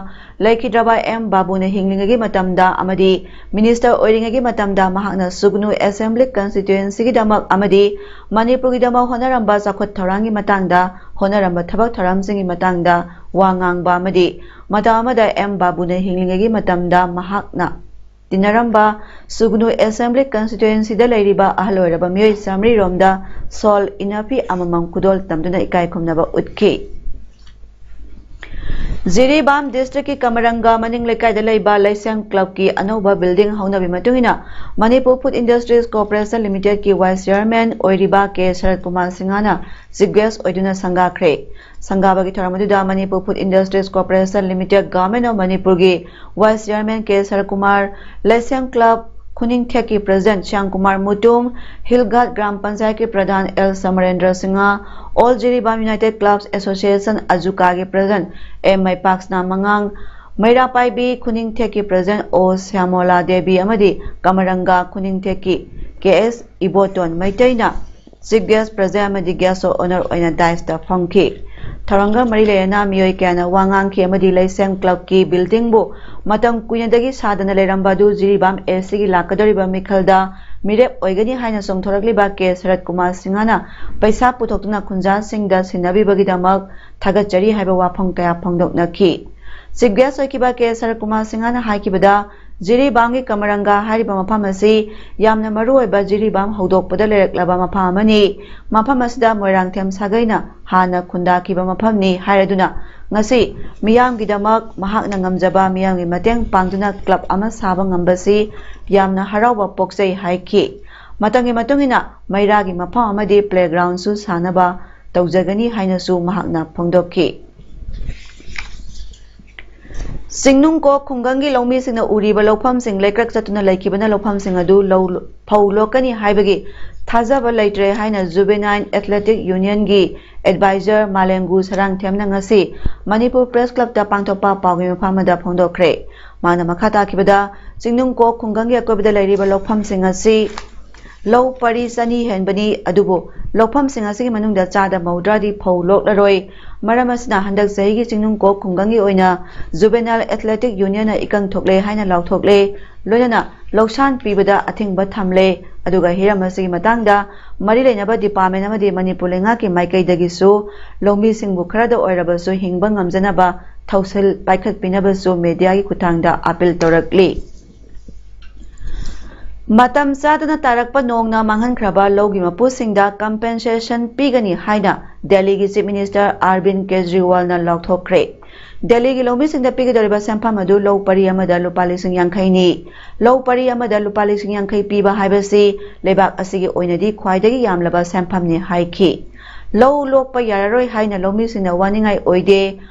ꯂꯩꯈꯤꯗ꯭ꯔꯕ ꯑꯦꯝ ꯕꯥꯕꯨꯅ ꯍꯤꯡꯂꯤꯉꯩꯒꯤ ꯃꯇꯝꯗ ꯑꯃꯗꯤ ꯃꯤꯅꯤꯁꯇꯔ ꯑꯣꯏꯔꯤꯉꯩꯒꯤ ꯃꯇꯝꯗ ꯃꯍꯥꯛꯅ ꯁꯨꯒꯅꯨ ꯑꯦꯁꯦꯝꯕ꯭ꯂꯤ ꯀꯟꯁꯇꯤꯇ꯭ꯋꯦꯟꯁꯤꯒꯤꯗꯃꯛ ꯑꯃꯗꯤ ꯃꯅꯤꯄꯨꯔꯒꯤꯗꯃꯛ ꯍꯣꯠꯅꯔꯝꯕ ꯆꯥꯎꯈꯠ ꯊꯧꯔꯥꯡꯒꯤ ꯃꯇꯥꯡꯗ, ꯍꯣꯠꯅꯔꯝꯕ ꯊꯕꯛ ꯊꯧꯔꯝꯁꯤꯡꯒꯤ ꯃꯇꯥꯡꯗ ꯋꯥ ꯉꯥꯡꯕ ꯑꯃꯗꯤ ꯃꯇꯝ ꯑꯃꯗ ꯑꯦꯝ ꯕꯥꯕꯨꯅ ꯍꯤꯡꯂꯤꯉꯩꯒꯤ ꯃꯇꯝꯗ ꯃꯍꯥꯛꯅ ꯇꯤꯟꯅꯔꯝꯕ ꯁꯨꯒꯅꯨ ꯑꯦꯁꯦꯝꯕ꯭ꯂꯤ ꯀꯟꯁꯇꯤꯇ꯭ꯋꯦꯟꯁꯤꯗ ꯂꯩꯔꯤꯕ ꯑꯍꯜ ꯑꯣꯏꯔꯕ ꯃꯤꯑꯣꯏ ꯆꯥꯃꯔꯤ ꯔꯣꯝꯗ ꯁꯣꯜ ꯏꯅꯐꯤ ꯑꯃꯃꯝ ꯈꯨꯗꯣꯜ ꯇꯝꯗꯨꯅ ꯏꯀꯥꯏ ꯈꯨꯝꯅꯕ ꯎꯠꯈꯤ꯫ ꯖꯤꯔꯤꯕꯥꯝ ꯗꯤꯁꯇ꯭ꯔꯤꯛꯀꯤ ꯀꯃꯔꯪꯒ ꯃꯅꯤꯡ ꯂꯩꯀꯥꯏꯗ ꯂꯩꯕ ꯂꯩꯁꯦꯝ ꯀ꯭ꯂꯕꯀꯤ ꯑꯅꯧꯕ ꯕꯤꯜꯗꯤꯡ ꯍꯧꯅꯕꯤ ꯃꯇꯨꯡ ꯏꯟꯅ ꯃꯅꯤꯄꯨꯔ ꯐꯨꯗ ꯏꯟꯗꯁꯇ꯭ꯔꯤꯁ ꯀꯣꯔꯄꯣꯔꯦꯁꯟ ꯂꯤꯃꯤꯇꯦꯗꯀꯤ ꯚꯥꯏꯁ ꯆꯤꯌꯥꯔꯃꯦꯟ ꯑꯣꯏꯔꯤꯕ ꯀꯦ ꯁꯔꯠ ꯀꯨꯃꯥꯔ ꯁꯤꯡꯍꯅ ꯆꯤꯐ ꯒꯦꯁ ꯑꯣꯏꯗꯨꯅ ꯁꯪꯒꯥꯈ꯭ꯔꯦ꯫ ꯁꯪꯒꯥꯕꯒꯤ ꯊꯧꯔꯝ ꯑꯗꯨꯗ Manipur food industries corporation limited government of ꯃꯅꯤꯄꯨꯔꯒꯤ vice chairman K Sarat Kumar, Leishem club ꯈꯨꯅꯤꯡꯊꯦꯛꯀꯤ ꯄ꯭ꯔꯦꯁꯤꯗꯦꯟꯠ ꯁ꯭ꯌꯥꯝ ꯀꯨꯃꯥꯔ ꯃꯨꯇꯨꯝ, ꯍꯤꯜ ꯘꯥꯠ ꯒ꯭ꯔꯥꯝ ꯄꯟꯆꯥꯌꯠꯀꯤ ꯄ꯭ꯔꯙꯥꯟ L Samarendra Singh, all Jiribam united clubs association ꯑꯖꯨꯀꯥꯒꯤ ꯄ꯭ꯔꯦꯁꯤꯗꯦꯟꯠ ꯑꯦꯝ ꯃꯩꯄꯥꯛꯁꯅꯥ ꯃꯉꯥꯡ, ꯃꯩꯔꯥ ꯄꯥꯏꯕꯤ ꯈꯨꯅꯤꯡꯊꯦꯛꯀꯤ ꯄ꯭ꯔꯦꯁꯤꯗꯦꯟꯠ ꯑꯣ ꯁ꯭ꯌꯥꯃꯣꯂꯥ ꯗꯦꯕꯤ ꯑꯃꯗꯤ ꯀꯃꯔꯪꯒ ꯈꯨꯅꯤꯡꯊꯦꯛꯀꯤ ꯀꯦ ꯑꯦꯁ ꯏꯕꯣꯇꯣꯟ ꯃꯩꯇꯩꯅ ꯆꯤꯐ ꯒꯦꯁ ꯄ꯭ꯔꯦꯁꯤꯗꯦꯟꯠ ꯑꯃꯗꯤ ꯒꯦꯁ ꯑꯣꯐ ꯑꯣꯅꯔ ꯑꯣꯏꯅ ꯗꯥꯏꯁꯇ ꯐꯝꯈꯤ꯫ ꯊꯧꯔꯝꯒ ꯃꯔꯤ ꯂꯩꯅꯅ ꯃꯤꯑꯣꯏ ꯀꯌꯥꯅ ꯋꯥ ꯉꯥꯡꯈꯤ ꯑꯃꯗꯤ ꯂꯩꯁꯦꯝ ꯀ꯭ꯂꯕꯀꯤ ꯕꯤꯜꯗꯤꯡꯕꯨ ꯃꯇꯝ ꯀꯨꯏꯅꯗꯒꯤ ꯁꯥꯗꯅ ꯂꯩꯔꯝꯕ ꯑꯗꯨ ꯖꯤꯔꯤꯕꯥꯝ ꯑꯦꯁꯤꯒꯤ ꯂꯥꯛꯀꯗꯧꯔꯤꯕ ꯃꯤꯈꯜꯗ ꯃꯤꯔꯦꯞ ꯑꯣꯏꯒꯅꯤ ꯍꯥꯏꯅ ꯆꯣꯡꯊꯣꯔꯛꯂꯤꯕ ꯀꯦ ꯁꯔꯠ ꯀꯨꯃꯥꯔ ꯁꯤꯡꯍꯅ ꯄꯩꯁꯥ ꯄꯨꯊꯣꯛꯇꯨꯅ ꯈꯨꯟꯖꯥꯁꯤꯡꯗ ꯁꯤꯟꯅꯕꯤꯕꯒꯤꯗꯃꯛ ꯊꯥꯒꯠꯆꯔꯤ ꯍꯥꯏꯕ ꯋꯥꯐꯝ ꯀꯌꯥ ꯐꯣꯡꯗꯣꯛꯅꯈꯤ꯫ ꯆꯤꯐ ꯒꯦꯁ ꯑꯣꯏꯈꯤꯕ ꯀꯦ ꯁꯔꯠ ꯀꯨꯃꯥꯔ ꯁꯤꯡꯍꯅ ꯍꯥꯏꯈꯤꯕꯗ, ꯖꯤꯔꯤꯕꯥꯝꯒꯤ ꯀꯃꯔꯪꯒ ꯍꯥꯏꯔꯤꯕ ꯃꯐꯝ ꯑꯁꯤ ꯌꯥꯝꯅ ꯃꯔꯨꯑꯣꯏꯕ ꯖꯤꯔꯤꯕꯥꯝ ꯍꯧꯗꯣꯛꯄꯗ ꯂꯩꯔꯛꯂꯕ ꯃꯐꯝ ꯑꯃꯅꯤ꯫ ꯃꯐꯝ ꯑꯁꯤꯗ ꯃꯣꯏꯔꯥꯡꯊꯦꯝ ꯁꯥꯒꯩꯅ ꯍꯥꯟꯅ ꯈꯨꯟꯗꯥꯈꯤꯕ ꯃꯐꯝꯅꯤ ꯍꯥꯏꯔꯗꯨꯅ ꯉꯁꯤ ꯃꯤꯌꯥꯝꯒꯤꯗꯃꯛ ꯃꯍꯥꯛꯅ ꯉꯝꯖꯕ ꯃꯤꯌꯥꯝꯒꯤ ꯃꯇꯦꯡ ꯄꯥꯡꯗꯨꯅ ꯀ꯭ꯂꯕ ꯑꯃ ꯁꯥꯕ ꯉꯝꯕꯁꯤ ꯌꯥꯝꯅ ꯍꯔꯥꯎꯕ ꯄꯣꯛꯆꯩ ꯍꯥꯏꯈꯤ꯫ ꯃꯇꯝꯒꯤ ꯃꯇꯨꯡ ꯏꯟꯅ ꯃꯩꯔꯥꯒꯤ ꯃꯐꯝ ꯑꯃꯗꯤ ꯄ꯭ꯂꯦꯒ꯭ꯔꯥꯎꯟꯁꯨ ꯁꯥꯅꯕ ꯇꯧꯖꯒꯅꯤ ꯍꯥꯏꯅꯁꯨ ꯃꯍꯥꯛꯅ ꯐꯣꯡꯗꯣꯛꯈꯤ꯫ ꯆꯤꯡꯅꯨꯡꯀꯣꯛ ꯈꯨꯡꯒꯪꯒꯤ ꯂꯧꯃꯤꯁꯤꯡꯅ ꯎꯔꯤꯕ ꯂꯧꯐꯝꯁꯤꯡ ꯂꯩꯀ꯭ꯔꯛ ꯆꯠꯇꯨꯅ ꯂꯩꯈꯤꯕꯅ ꯂꯧꯐꯝꯁꯤꯡ ꯑꯗꯨ ꯂꯧ ꯐꯧ ꯂꯣꯛꯀꯅꯤ ꯍꯥꯏꯕꯒꯤ ꯊꯥꯖꯕ ꯂꯩꯇ꯭ꯔꯦ ꯍꯥꯏꯅ ꯖꯨꯕꯦꯅꯥꯏꯜ ꯑꯦꯊꯂꯦꯇꯤꯛ ꯌꯨꯅꯤꯌꯟꯒꯤ ꯑꯦꯗꯚꯥꯏꯖꯔ ꯃꯥꯂꯦꯝꯒꯨ ꯁꯔꯥꯡꯊꯦꯝꯅ ꯉꯁꯤ ꯃꯅꯤꯄꯨꯔ ꯄ꯭ꯔꯦꯁ ꯀ꯭ꯂꯕꯇ ꯄꯥꯡꯊꯣꯛꯄ ꯄꯥꯎꯒꯤ ꯃꯐꯝ ꯑꯃꯗ ꯐꯣꯡꯗꯣꯛꯈ꯭ꯔꯦ꯫ ꯃꯥꯅ ꯃꯈꯥ ꯇꯥꯈꯤꯕꯗ, ꯆꯤꯡꯅꯨꯡꯀꯣꯛ ꯈꯨꯡꯒꯪꯒꯤ ꯑꯀꯣꯏꯕꯗ ꯂꯩꯔꯤꯕ ꯂꯧꯐꯝꯁꯤꯡ ꯑꯁꯤ ꯂꯧ ꯄꯔꯤ ꯆꯅꯤ ꯍꯦꯟꯕꯅꯤ, ꯑꯗꯨꯕꯨ ꯂꯧꯐꯝꯁꯤꯡ ꯑꯁꯤꯒꯤ ꯃꯅꯨꯡꯗ ꯆꯥꯗ ꯃꯧꯗ꯭ꯔꯥꯗꯤ ꯐꯧ ꯂꯣꯛꯂꯔꯣꯏ꯫ ꯃꯔꯝ ꯑꯁꯤꯅ ꯍꯟꯗꯛ ꯆꯍꯤꯒꯤ ꯆꯤꯡꯅꯨꯡꯀꯣꯛ ꯈꯨꯡꯒꯪꯒꯤ ꯑꯣꯏꯅ ꯖꯨꯕꯦꯅꯥꯏꯜ ꯑꯦꯊꯂꯦꯇꯤꯛ ꯌꯨꯅꯤꯌꯟꯅ ꯏꯀꯪ ꯊꯣꯛꯂꯦ ꯍꯥꯏꯅ ꯂꯥꯎꯊꯣꯛꯂꯦ꯫ ꯂꯣꯏꯅꯅ ꯂꯧꯁꯥꯟ ꯄꯤꯕꯗ ꯑꯊꯤꯡꯕ ꯊꯝꯂꯦ꯫ ꯑꯗꯨꯒ ꯍꯤꯔꯝ ꯑꯁꯤꯒꯤ ꯃꯇꯥꯡꯗ ꯃꯔꯤ ꯂꯩꯅꯕ ꯗꯤꯄꯥꯔꯠꯃꯦꯟ ꯑꯃꯗꯤ ꯃꯅꯤꯄꯨꯔ ꯂꯩꯉꯥꯛꯀꯤ ꯃꯥꯏꯀꯩꯗꯒꯤꯁꯨ ꯂꯧꯃꯤꯁꯤꯡꯕꯨ ꯈꯔꯗ ꯑꯣꯏꯔꯕꯁꯨ ꯍꯤꯡꯕ ꯉꯝꯖꯅꯕ ꯊꯧꯁꯤꯜ ꯄꯥꯏꯈꯠꯄꯤꯅꯕꯁꯨ ꯃꯦꯗꯤꯌꯥꯒꯤ ꯈꯨꯠꯊꯥꯡꯗ ꯑꯥꯄꯤꯜ ꯇꯧꯔꯛꯂꯤ꯫ ꯃꯇꯝ ꯆꯥꯗꯅ ꯇꯥꯔꯛꯄ ꯅꯣꯡꯅ ꯃꯥꯡꯍꯟꯈ꯭ꯔꯕ ꯂꯧꯒꯤ ꯃꯄꯨꯁꯤꯡꯗ ꯀꯝꯄꯦꯟꯁꯦꯁꯟ ꯄꯤꯒꯅꯤ ꯍꯥꯏꯅ ꯗꯦꯜꯂꯤꯒꯤ ꯆꯤꯐ ꯃꯤꯅꯤꯁꯇꯔ ꯑꯔꯕꯤꯟ ꯀꯦꯖ꯭ꯔꯤꯋꯥꯜꯅ ꯂꯥꯎꯊꯣꯛꯈ꯭ꯔꯦ꯫ ꯗꯦꯜꯂꯤꯒꯤ ꯂꯧꯃꯤꯁꯤꯡꯗ ꯄꯤꯒꯗꯧꯔꯤꯕ ꯁꯦꯟꯐꯝ ꯑꯗꯨ ꯂꯧ ꯄꯔꯤ ꯑꯃꯗ ꯂꯨꯄꯥ ꯂꯤꯁꯤꯡ ꯌꯥꯡꯈꯩꯅꯤ꯫ ꯂꯧ ꯄꯔꯤ ꯑꯃꯗ ꯂꯨꯄꯥ ꯂꯤꯁꯤꯡ ꯌꯥꯡꯈꯩ ꯄꯤꯕ ꯍꯥꯏꯕꯁꯤ ꯂꯩꯕꯥꯛ ꯑꯁꯤꯒꯤ ꯑꯣꯏꯅꯗꯤ ꯈ꯭ꯋꯥꯏꯗꯒꯤ ꯌꯥꯝꯂꯕ ꯁꯦꯟꯐꯝꯅꯤ ꯍꯥꯏꯈꯤ꯫ ꯂꯧ ꯂꯣꯛꯄ ꯌꯥꯔꯔꯣꯏ ꯍꯥꯏꯅ ꯂꯧꯃꯤꯁꯤꯡꯅ ꯋꯥꯅꯤꯡꯉꯥꯏ ꯑꯣꯏꯗꯦ꯫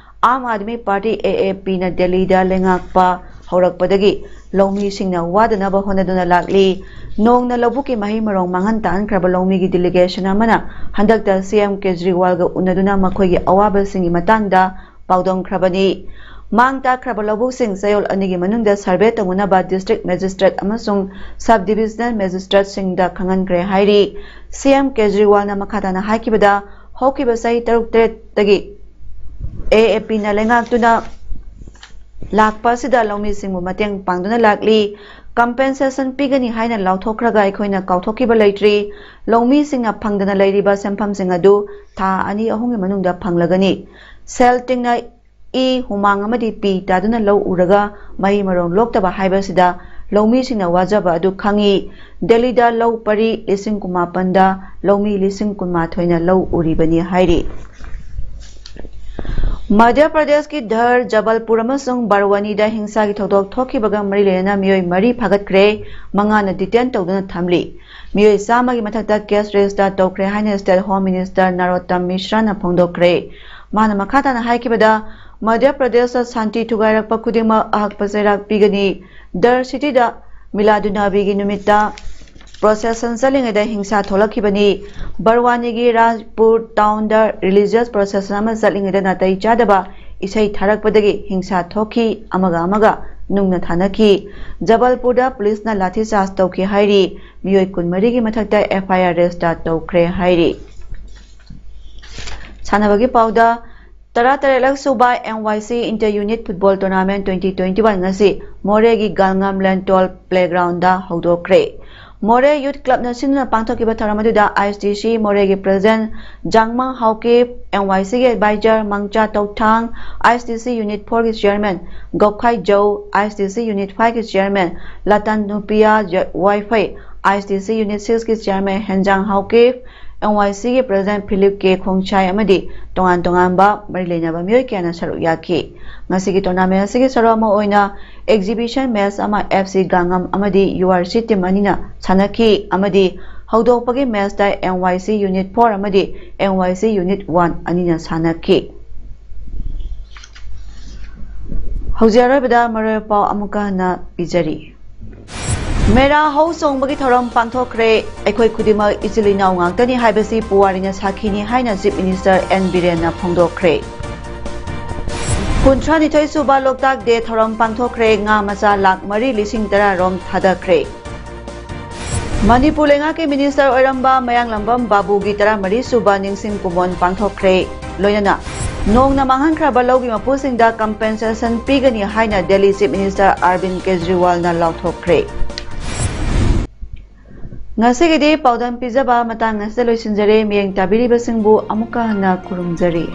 ꯑꯥꯝ ꯑꯥꯗꯃꯤ ꯄꯥꯔꯇꯤ, ꯑꯦ ꯑꯦ ꯄꯤꯅ ꯗꯦꯜꯂꯤꯗ ꯂꯩꯉꯥꯛꯄ ꯍꯧꯔꯛꯄꯗꯒꯤ ꯂꯧꯃꯤꯁꯤꯡꯅ ꯋꯥꯗꯅꯕ ꯍꯣꯠꯅꯗꯨꯅ ꯂꯥꯛꯂꯤ꯫ ꯅꯣꯡꯅ ꯂꯧꯕꯨꯛꯀꯤ ꯃꯍꯩ ꯃꯔꯣꯡ ꯃꯥꯡꯍꯟ ꯇꯥꯍꯟꯈ꯭ꯔꯕ ꯂꯧꯃꯤꯒꯤ ꯗꯤꯂꯤꯒꯦꯁꯟ ꯑꯃꯅ ꯍꯟꯗꯛꯇ ꯁꯤ ꯑꯦꯝ ꯀꯦꯖ꯭ꯔꯤꯋꯥꯜꯒ ꯎꯅꯗꯨꯅ ꯃꯈꯣꯏꯒꯤ ꯑꯋꯥꯕꯁꯤꯡꯒꯤ ꯃꯇꯥꯡꯗ ꯄꯥꯎꯗꯝꯈ꯭ꯔꯕꯅꯤ꯫ ꯃꯥꯡ ꯇꯥꯛꯈ꯭ꯔꯕ ꯂꯧꯕꯨꯛꯁꯤꯡ ꯆꯌꯣꯜ ꯑꯅꯤꯒꯤ ꯃꯅꯨꯡꯗ ꯁꯔꯚꯦ ꯇꯧꯅꯅꯕ ꯗꯤꯁꯇ꯭ꯔꯤꯛ ꯃꯦꯖꯤꯁꯇ꯭ꯔꯦꯠ ꯑꯃꯁꯨꯡ ꯁꯕ ꯗꯤꯚꯤꯖꯅꯦꯜ ꯃꯦꯖꯤꯁꯇ꯭ꯔꯦꯠꯁꯤꯡꯗ ꯈꯪꯍꯟꯈ꯭ꯔꯦ ꯍꯥꯏꯔꯤ꯫ ꯁꯤ ꯑꯦꯝ ꯀꯦꯖ꯭ꯔꯤꯋꯥꯜꯅ ꯃꯈꯥ ꯇꯥꯅ ꯍꯥꯏꯈꯤꯕꯗ, ꯍꯧꯈꯤꯕ ꯆꯍꯤ ꯇꯔꯨꯛ ꯇꯔꯦꯠꯇꯒꯤ ꯑꯦ ꯑꯦ ꯄꯤꯅ ꯂꯩꯉꯥꯛꯇꯨꯅ ꯂꯥꯛꯄ ꯑꯁꯤꯗ ꯂꯧꯃꯤꯁꯤꯡꯕꯨ ꯃꯇꯦꯡ ꯄꯥꯡꯗꯨꯅ ꯂꯥꯛꯂꯤ꯫ ꯀꯝꯄꯦꯟꯁꯦꯁꯟ ꯄꯤꯒꯅꯤ ꯍꯥꯏꯅ ꯂꯥꯎꯊꯣꯛꯈ꯭ꯔꯒ ꯑꯩꯈꯣꯏꯅ ꯀꯥꯎꯊꯣꯛꯈꯤꯕ ꯂꯩꯇ꯭ꯔꯤ꯫ ꯂꯧꯃꯤꯁꯤꯡꯅ ꯐꯪꯗꯅ ꯂꯩꯔꯤꯕ ꯁꯦꯟꯐꯝꯁꯤꯡ ꯑꯗꯨ ꯊꯥ ꯑꯅꯤ ꯑꯍꯨꯝꯒꯤ ꯃꯅꯨꯡꯗ ꯐꯪꯂꯒꯅꯤ꯫ ꯁꯦꯜ ꯇꯤꯡꯅ ꯏ, ꯍꯨꯃꯥꯡ ꯑꯃꯗꯤ ꯄꯤ ꯇꯥꯗꯨꯅ ꯂꯧ ꯎꯔꯒ ꯃꯍꯩ ꯃꯔꯣꯡ ꯂꯣꯛꯇꯕ ꯍꯥꯏꯕꯁꯤꯗ ꯂꯧꯃꯤꯁꯤꯡꯅ ꯋꯥꯖꯕ ꯑꯗꯨ ꯈꯪꯏ꯫ ꯗꯦꯜꯂꯤꯗ ꯂꯧ ꯄꯔꯤ ꯂꯤꯁꯤꯡ ꯀꯨꯟꯃꯥꯄꯟꯗ ꯂꯧꯃꯤ ꯂꯤꯁꯤꯡ ꯀꯨꯟꯃꯥꯊꯣꯏꯅ ꯂꯧ ꯎꯔꯤꯕꯅꯤ ꯍꯥꯏꯔꯤ꯫ ꯃꯙ꯭ꯌ ꯄ꯭ꯔꯗꯦꯁꯀꯤ ꯙꯔ, ꯖꯕꯜꯄꯨꯔ ꯑꯃꯁꯨꯡ ꯕꯔꯋꯥꯅꯤꯗ ꯍꯤꯡꯁꯥꯒꯤ ꯊꯧꯗꯣꯛ ꯊꯣꯛꯈꯤꯕꯒ ꯃꯔꯤ ꯂꯩꯅꯅ ꯃꯤꯑꯣꯏ ꯃꯔꯤ ꯐꯥꯒꯠꯈ꯭ꯔꯦ, ꯃꯉꯥꯅ ꯗꯤꯇꯦꯟ ꯇꯧꯗꯨꯅ ꯊꯝꯂꯤ꯫ ꯃꯤꯑꯣꯏ ꯆꯥꯝꯃꯒꯤ ꯃꯊꯛꯇ ꯀꯦꯁ ꯔꯦꯖꯤꯁꯇꯔ ꯇꯧꯈ꯭ꯔꯦ ꯍꯥꯏꯅ ꯁ꯭ꯇꯦꯠ ꯍꯣꯝ ꯃꯤꯅꯤꯁꯇꯔ ꯅꯔꯣꯠꯇꯝ ꯃꯤꯁ꯭ꯔꯥꯅ ꯐꯣꯡꯗꯣꯛꯈ꯭ꯔꯦ꯫ ꯃꯥꯅ ꯃꯈꯥ ꯇꯥꯅ ꯍꯥꯏꯈꯤꯕꯗ, ꯃꯙ꯭ꯌ ꯄ꯭ꯔꯗꯦꯁꯇ ꯁꯥꯟꯇꯤ ꯊꯨꯒꯥꯏꯔꯛꯄ ꯈꯨꯗꯤꯡꯃꯛ ꯑꯍꯛꯄ ꯆꯩꯔꯥꯛ ꯄꯤꯒꯅꯤ꯫ ꯙꯔ ꯁꯤꯇꯤꯗ ꯃꯤꯂꯥꯗꯨꯅꯕꯤꯒꯤ ꯅꯨꯃꯤꯠꯇ ꯄ꯭ꯔꯣꯁꯦꯁꯟ ꯆꯠꯂꯤꯉꯩꯗ ꯍꯤꯡꯁꯥ ꯊꯣꯛꯂꯛꯈꯤꯕꯅꯤ꯫ ꯕꯔꯋꯥꯅꯤꯒꯤ ꯔꯥꯖꯄꯨꯔ ꯇꯥꯎꯟꯗ ꯔꯤꯂꯤꯖꯤꯌꯁ ꯄ꯭ꯔꯣꯁꯦꯁꯟ ꯑꯃ ꯆꯠꯂꯤꯉꯩꯗ ꯅꯥꯇꯩ ꯆꯥꯗꯕ ꯏꯁꯩ ꯊꯥꯔꯛꯄꯗꯒꯤ ꯍꯤꯡꯁꯥ ꯊꯣꯛꯈꯤ, ꯑꯃꯒ ꯑꯃꯒ ꯅꯨꯡꯅ ꯊꯥꯅꯈꯤ꯫ ꯖꯕꯜꯄꯨꯔꯗ ꯄꯨꯂꯤꯁꯅ ꯂꯥꯊꯤ ꯆꯥꯔꯖ ꯇꯧꯈꯤ ꯍꯥꯏꯔꯤ꯫ ꯃꯤꯑꯣꯏ ꯀꯨꯟꯃꯔꯤꯒꯤ ꯃꯊꯛꯇ ꯑꯦꯐ ꯑꯥꯏ ꯑꯥꯔ ꯔꯦꯖꯤꯁꯇꯔ ꯇꯧꯈ꯭ꯔꯦ ꯍꯥꯏꯔꯤ꯫ ꯁꯥꯟꯅꯕꯒꯤ ꯄꯥꯎꯗ, ꯇꯔꯥꯇꯔꯦꯠꯂꯛ ꯁꯨꯕ N Y C inter unit football tournament twenty twenty one ꯉꯁꯤ ꯃꯣꯔꯦꯒꯤ ꯒꯥꯜꯉꯝ ꯂꯦꯟꯇꯣꯜ ꯄ꯭ꯂꯦꯒ꯭ꯔꯥꯎꯟꯗ ꯍꯧꯗꯣꯛꯈ꯭ꯔꯦ꯫ ꯃꯣꯔꯦ ꯌꯨꯠ ꯀ꯭ꯂꯕꯅ ꯁꯤꯟꯗꯨꯅ ꯄꯥꯡꯊꯣꯛꯈꯤꯕ ꯊꯧꯔꯝ ꯑꯗꯨꯗ ꯑꯥꯏ ꯑꯦꯁ ꯗꯤ ꯁꯤ ꯃꯣꯔꯦꯒꯤ ꯄ꯭ꯔꯦꯁꯤꯗꯦꯟꯠ ꯖꯥꯡꯃꯥꯡ ꯍꯥꯎꯀꯤꯞ, ꯑꯦꯟ ꯋꯥꯏ ꯁꯤꯒꯤ ꯑꯦꯗꯚꯥꯏꯖꯔ ꯃꯪꯆꯥ ꯇꯧꯊꯥꯡ, ꯑꯥꯏ ꯑꯦꯁ ꯗꯤ ꯁꯤ ꯌꯨꯅꯤꯠ ꯐꯣꯔꯒꯤ ꯆꯤꯌꯔꯃꯦꯟ ꯒꯧꯈꯥꯏ ꯖꯧ, ꯑꯥꯏ ꯑꯦꯁ ꯗꯤ ꯁꯤ ꯌꯨꯅꯤꯠ ꯐꯥꯏꯚꯀꯤ ꯆꯤꯌꯔꯃꯦꯟ ꯂꯇꯟ ꯅꯨꯄꯤꯌꯥ ꯖ-, ꯋꯥꯏꯐꯩ, ꯑꯥꯏ ꯑꯦꯁ ꯗꯤ ꯁꯤ ꯌꯨꯅꯤꯠ ꯁꯤꯛꯁꯀꯤ ꯆꯤꯌꯔꯃꯦꯟ ꯍꯦꯟꯖꯥꯡ ꯍꯥꯎꯀꯤꯞ, ꯑꯦꯟ ꯋꯥꯏ ꯁꯤꯒꯤ ꯄ꯭ꯔꯦꯁꯤꯗꯦꯟꯠ ꯐꯤꯂꯤꯞ ꯀꯦ ꯈꯣꯡꯁꯥꯏ ꯑꯃꯗꯤ ꯇꯣꯉꯥꯟ ꯇꯣꯉꯥꯟꯕ ꯃꯔꯤ ꯂꯩꯅꯕ ꯃꯤꯑꯣꯏ ꯀꯌꯥꯅ ꯁꯔꯨꯛ ꯌꯥꯈꯤ꯫ ꯉꯁꯤꯒꯤ ꯇꯣꯔꯅꯥꯃꯦꯟ ꯑꯁꯤꯒꯤ ꯁꯔꯨꯛ ꯑꯃ ꯑꯣꯏꯅ ꯑꯦꯛꯖꯤꯕꯤꯁꯟ ꯃꯦꯆ ꯑꯃ ꯑꯦꯐ ꯁꯤ ꯒꯥꯡꯉꯝ ꯑꯃꯗꯤ ꯌꯨ ꯑꯥꯔ ꯁꯤ ꯇꯤꯝ ꯑꯅꯤꯅ ꯁꯥꯟꯅꯈꯤ ꯑꯃꯗꯤ ꯍꯧꯗꯣꯛꯄꯒꯤ ꯃꯦꯆꯇ ꯑꯦꯟ ꯋꯥꯏ ꯁꯤ ꯌꯨꯅꯤꯠ ꯐꯣꯔ ꯑꯃꯗꯤ ꯑꯦꯟ ꯋꯥꯏ ꯁꯤ ꯌꯨꯅꯤꯠ ꯋꯥꯟ ꯑꯅꯤꯅ ꯁꯥꯟꯅꯈꯤ꯫ ꯍꯧꯖꯤꯛ ꯑꯔꯣꯏꯕꯗ ꯃꯔꯨꯑꯣꯏꯕ ꯄꯥꯎ ꯑꯃꯨꯛꯀ ꯍꯟꯅ ꯄꯤꯖꯔꯤ꯫ ꯃꯦꯔꯥ ꯍꯧ ꯆꯣꯡꯕꯒꯤ ꯊꯧꯔꯝ ꯄꯥꯡꯊꯣꯛꯈ꯭ꯔꯦ꯫ ꯑꯩꯈꯣꯏ ꯈꯨꯗꯤꯡꯃꯛ ꯏꯆꯤꯜ ꯏꯅꯥꯎ ꯉꯥꯛꯇꯅꯤ ꯍꯥꯏꯕꯁꯤ ꯄꯨꯋꯥꯔꯤꯅ ꯁꯥꯈꯤꯅꯤ ꯍꯥꯏꯅ ꯆꯤꯐ ꯃꯤꯅꯤꯁꯇꯔ ꯑꯦꯟ ꯕꯤꯔꯦꯟꯅ ꯐꯣꯡꯗꯣꯛꯈ꯭ꯔꯦ꯫ ꯀꯨꯟꯊ꯭ꯔꯥꯅꯤꯊꯣꯏ ꯁꯨꯕ ꯂꯣꯛꯇꯥꯛ ꯗꯦ ꯊꯧꯔꯝ ꯄꯥꯡꯊꯣꯛꯈ꯭ꯔꯦ꯫ ꯉꯥ ꯃꯆꯥ ꯂꯥꯈ ꯃꯔꯤ ꯂꯤꯁꯤꯡ ꯇꯔꯥ ꯔꯣꯝ ꯊꯥꯗꯈ꯭ꯔꯦ꯫ ꯃꯅꯤꯄꯨꯔ ꯂꯩꯉꯥꯛꯀꯤ ꯃꯤꯅꯤꯁꯇꯔ ꯑꯣꯏꯔꯝꯕ ꯃꯌꯥꯡꯂꯝꯕꯝ ꯕꯥꯕꯨꯒꯤ ꯇꯔꯥꯃꯔꯤ ꯁꯨꯕ ꯅꯤꯡꯁꯤꯡ ꯀꯨꯝꯑꯣꯟ ꯄꯥꯡꯊꯣꯛꯈ꯭ꯔꯦ꯫ ꯂꯣꯏꯅꯅ ꯅꯣꯡꯅ ꯃꯥꯡꯍꯟꯈ꯭ꯔꯕ ꯂꯧꯒꯤ ꯃꯄꯨꯁꯤꯡꯗ ꯀꯝꯄꯦꯟꯁꯦꯁꯟ ꯄꯤꯒꯅꯤ ꯍꯥꯏꯅ ꯗꯦꯜꯂꯤ ꯆꯤꯐ ꯃꯤꯅꯤꯁꯇꯔ ꯑꯔꯕꯤꯟ ꯀꯦꯖ꯭ꯔꯤꯋꯥꯜꯅ ꯂꯥꯎꯊꯣꯛꯈ꯭ꯔꯦ꯫ ꯉꯁꯤꯒꯤꯗꯤ ꯄꯥꯎꯗꯝ ꯄꯤꯖꯕ ꯃꯇꯥꯡ ꯑꯁꯤꯗ ꯂꯣꯏꯁꯤꯟꯖꯔꯦ꯫ ꯃꯤꯠꯌꯦꯡ ꯇꯥꯕꯤꯔꯤꯕꯁꯤꯡꯕꯨ ꯑꯃꯨꯛꯀ ꯍꯟꯅ ꯈꯨꯔꯨꯝꯖꯔꯤ꯫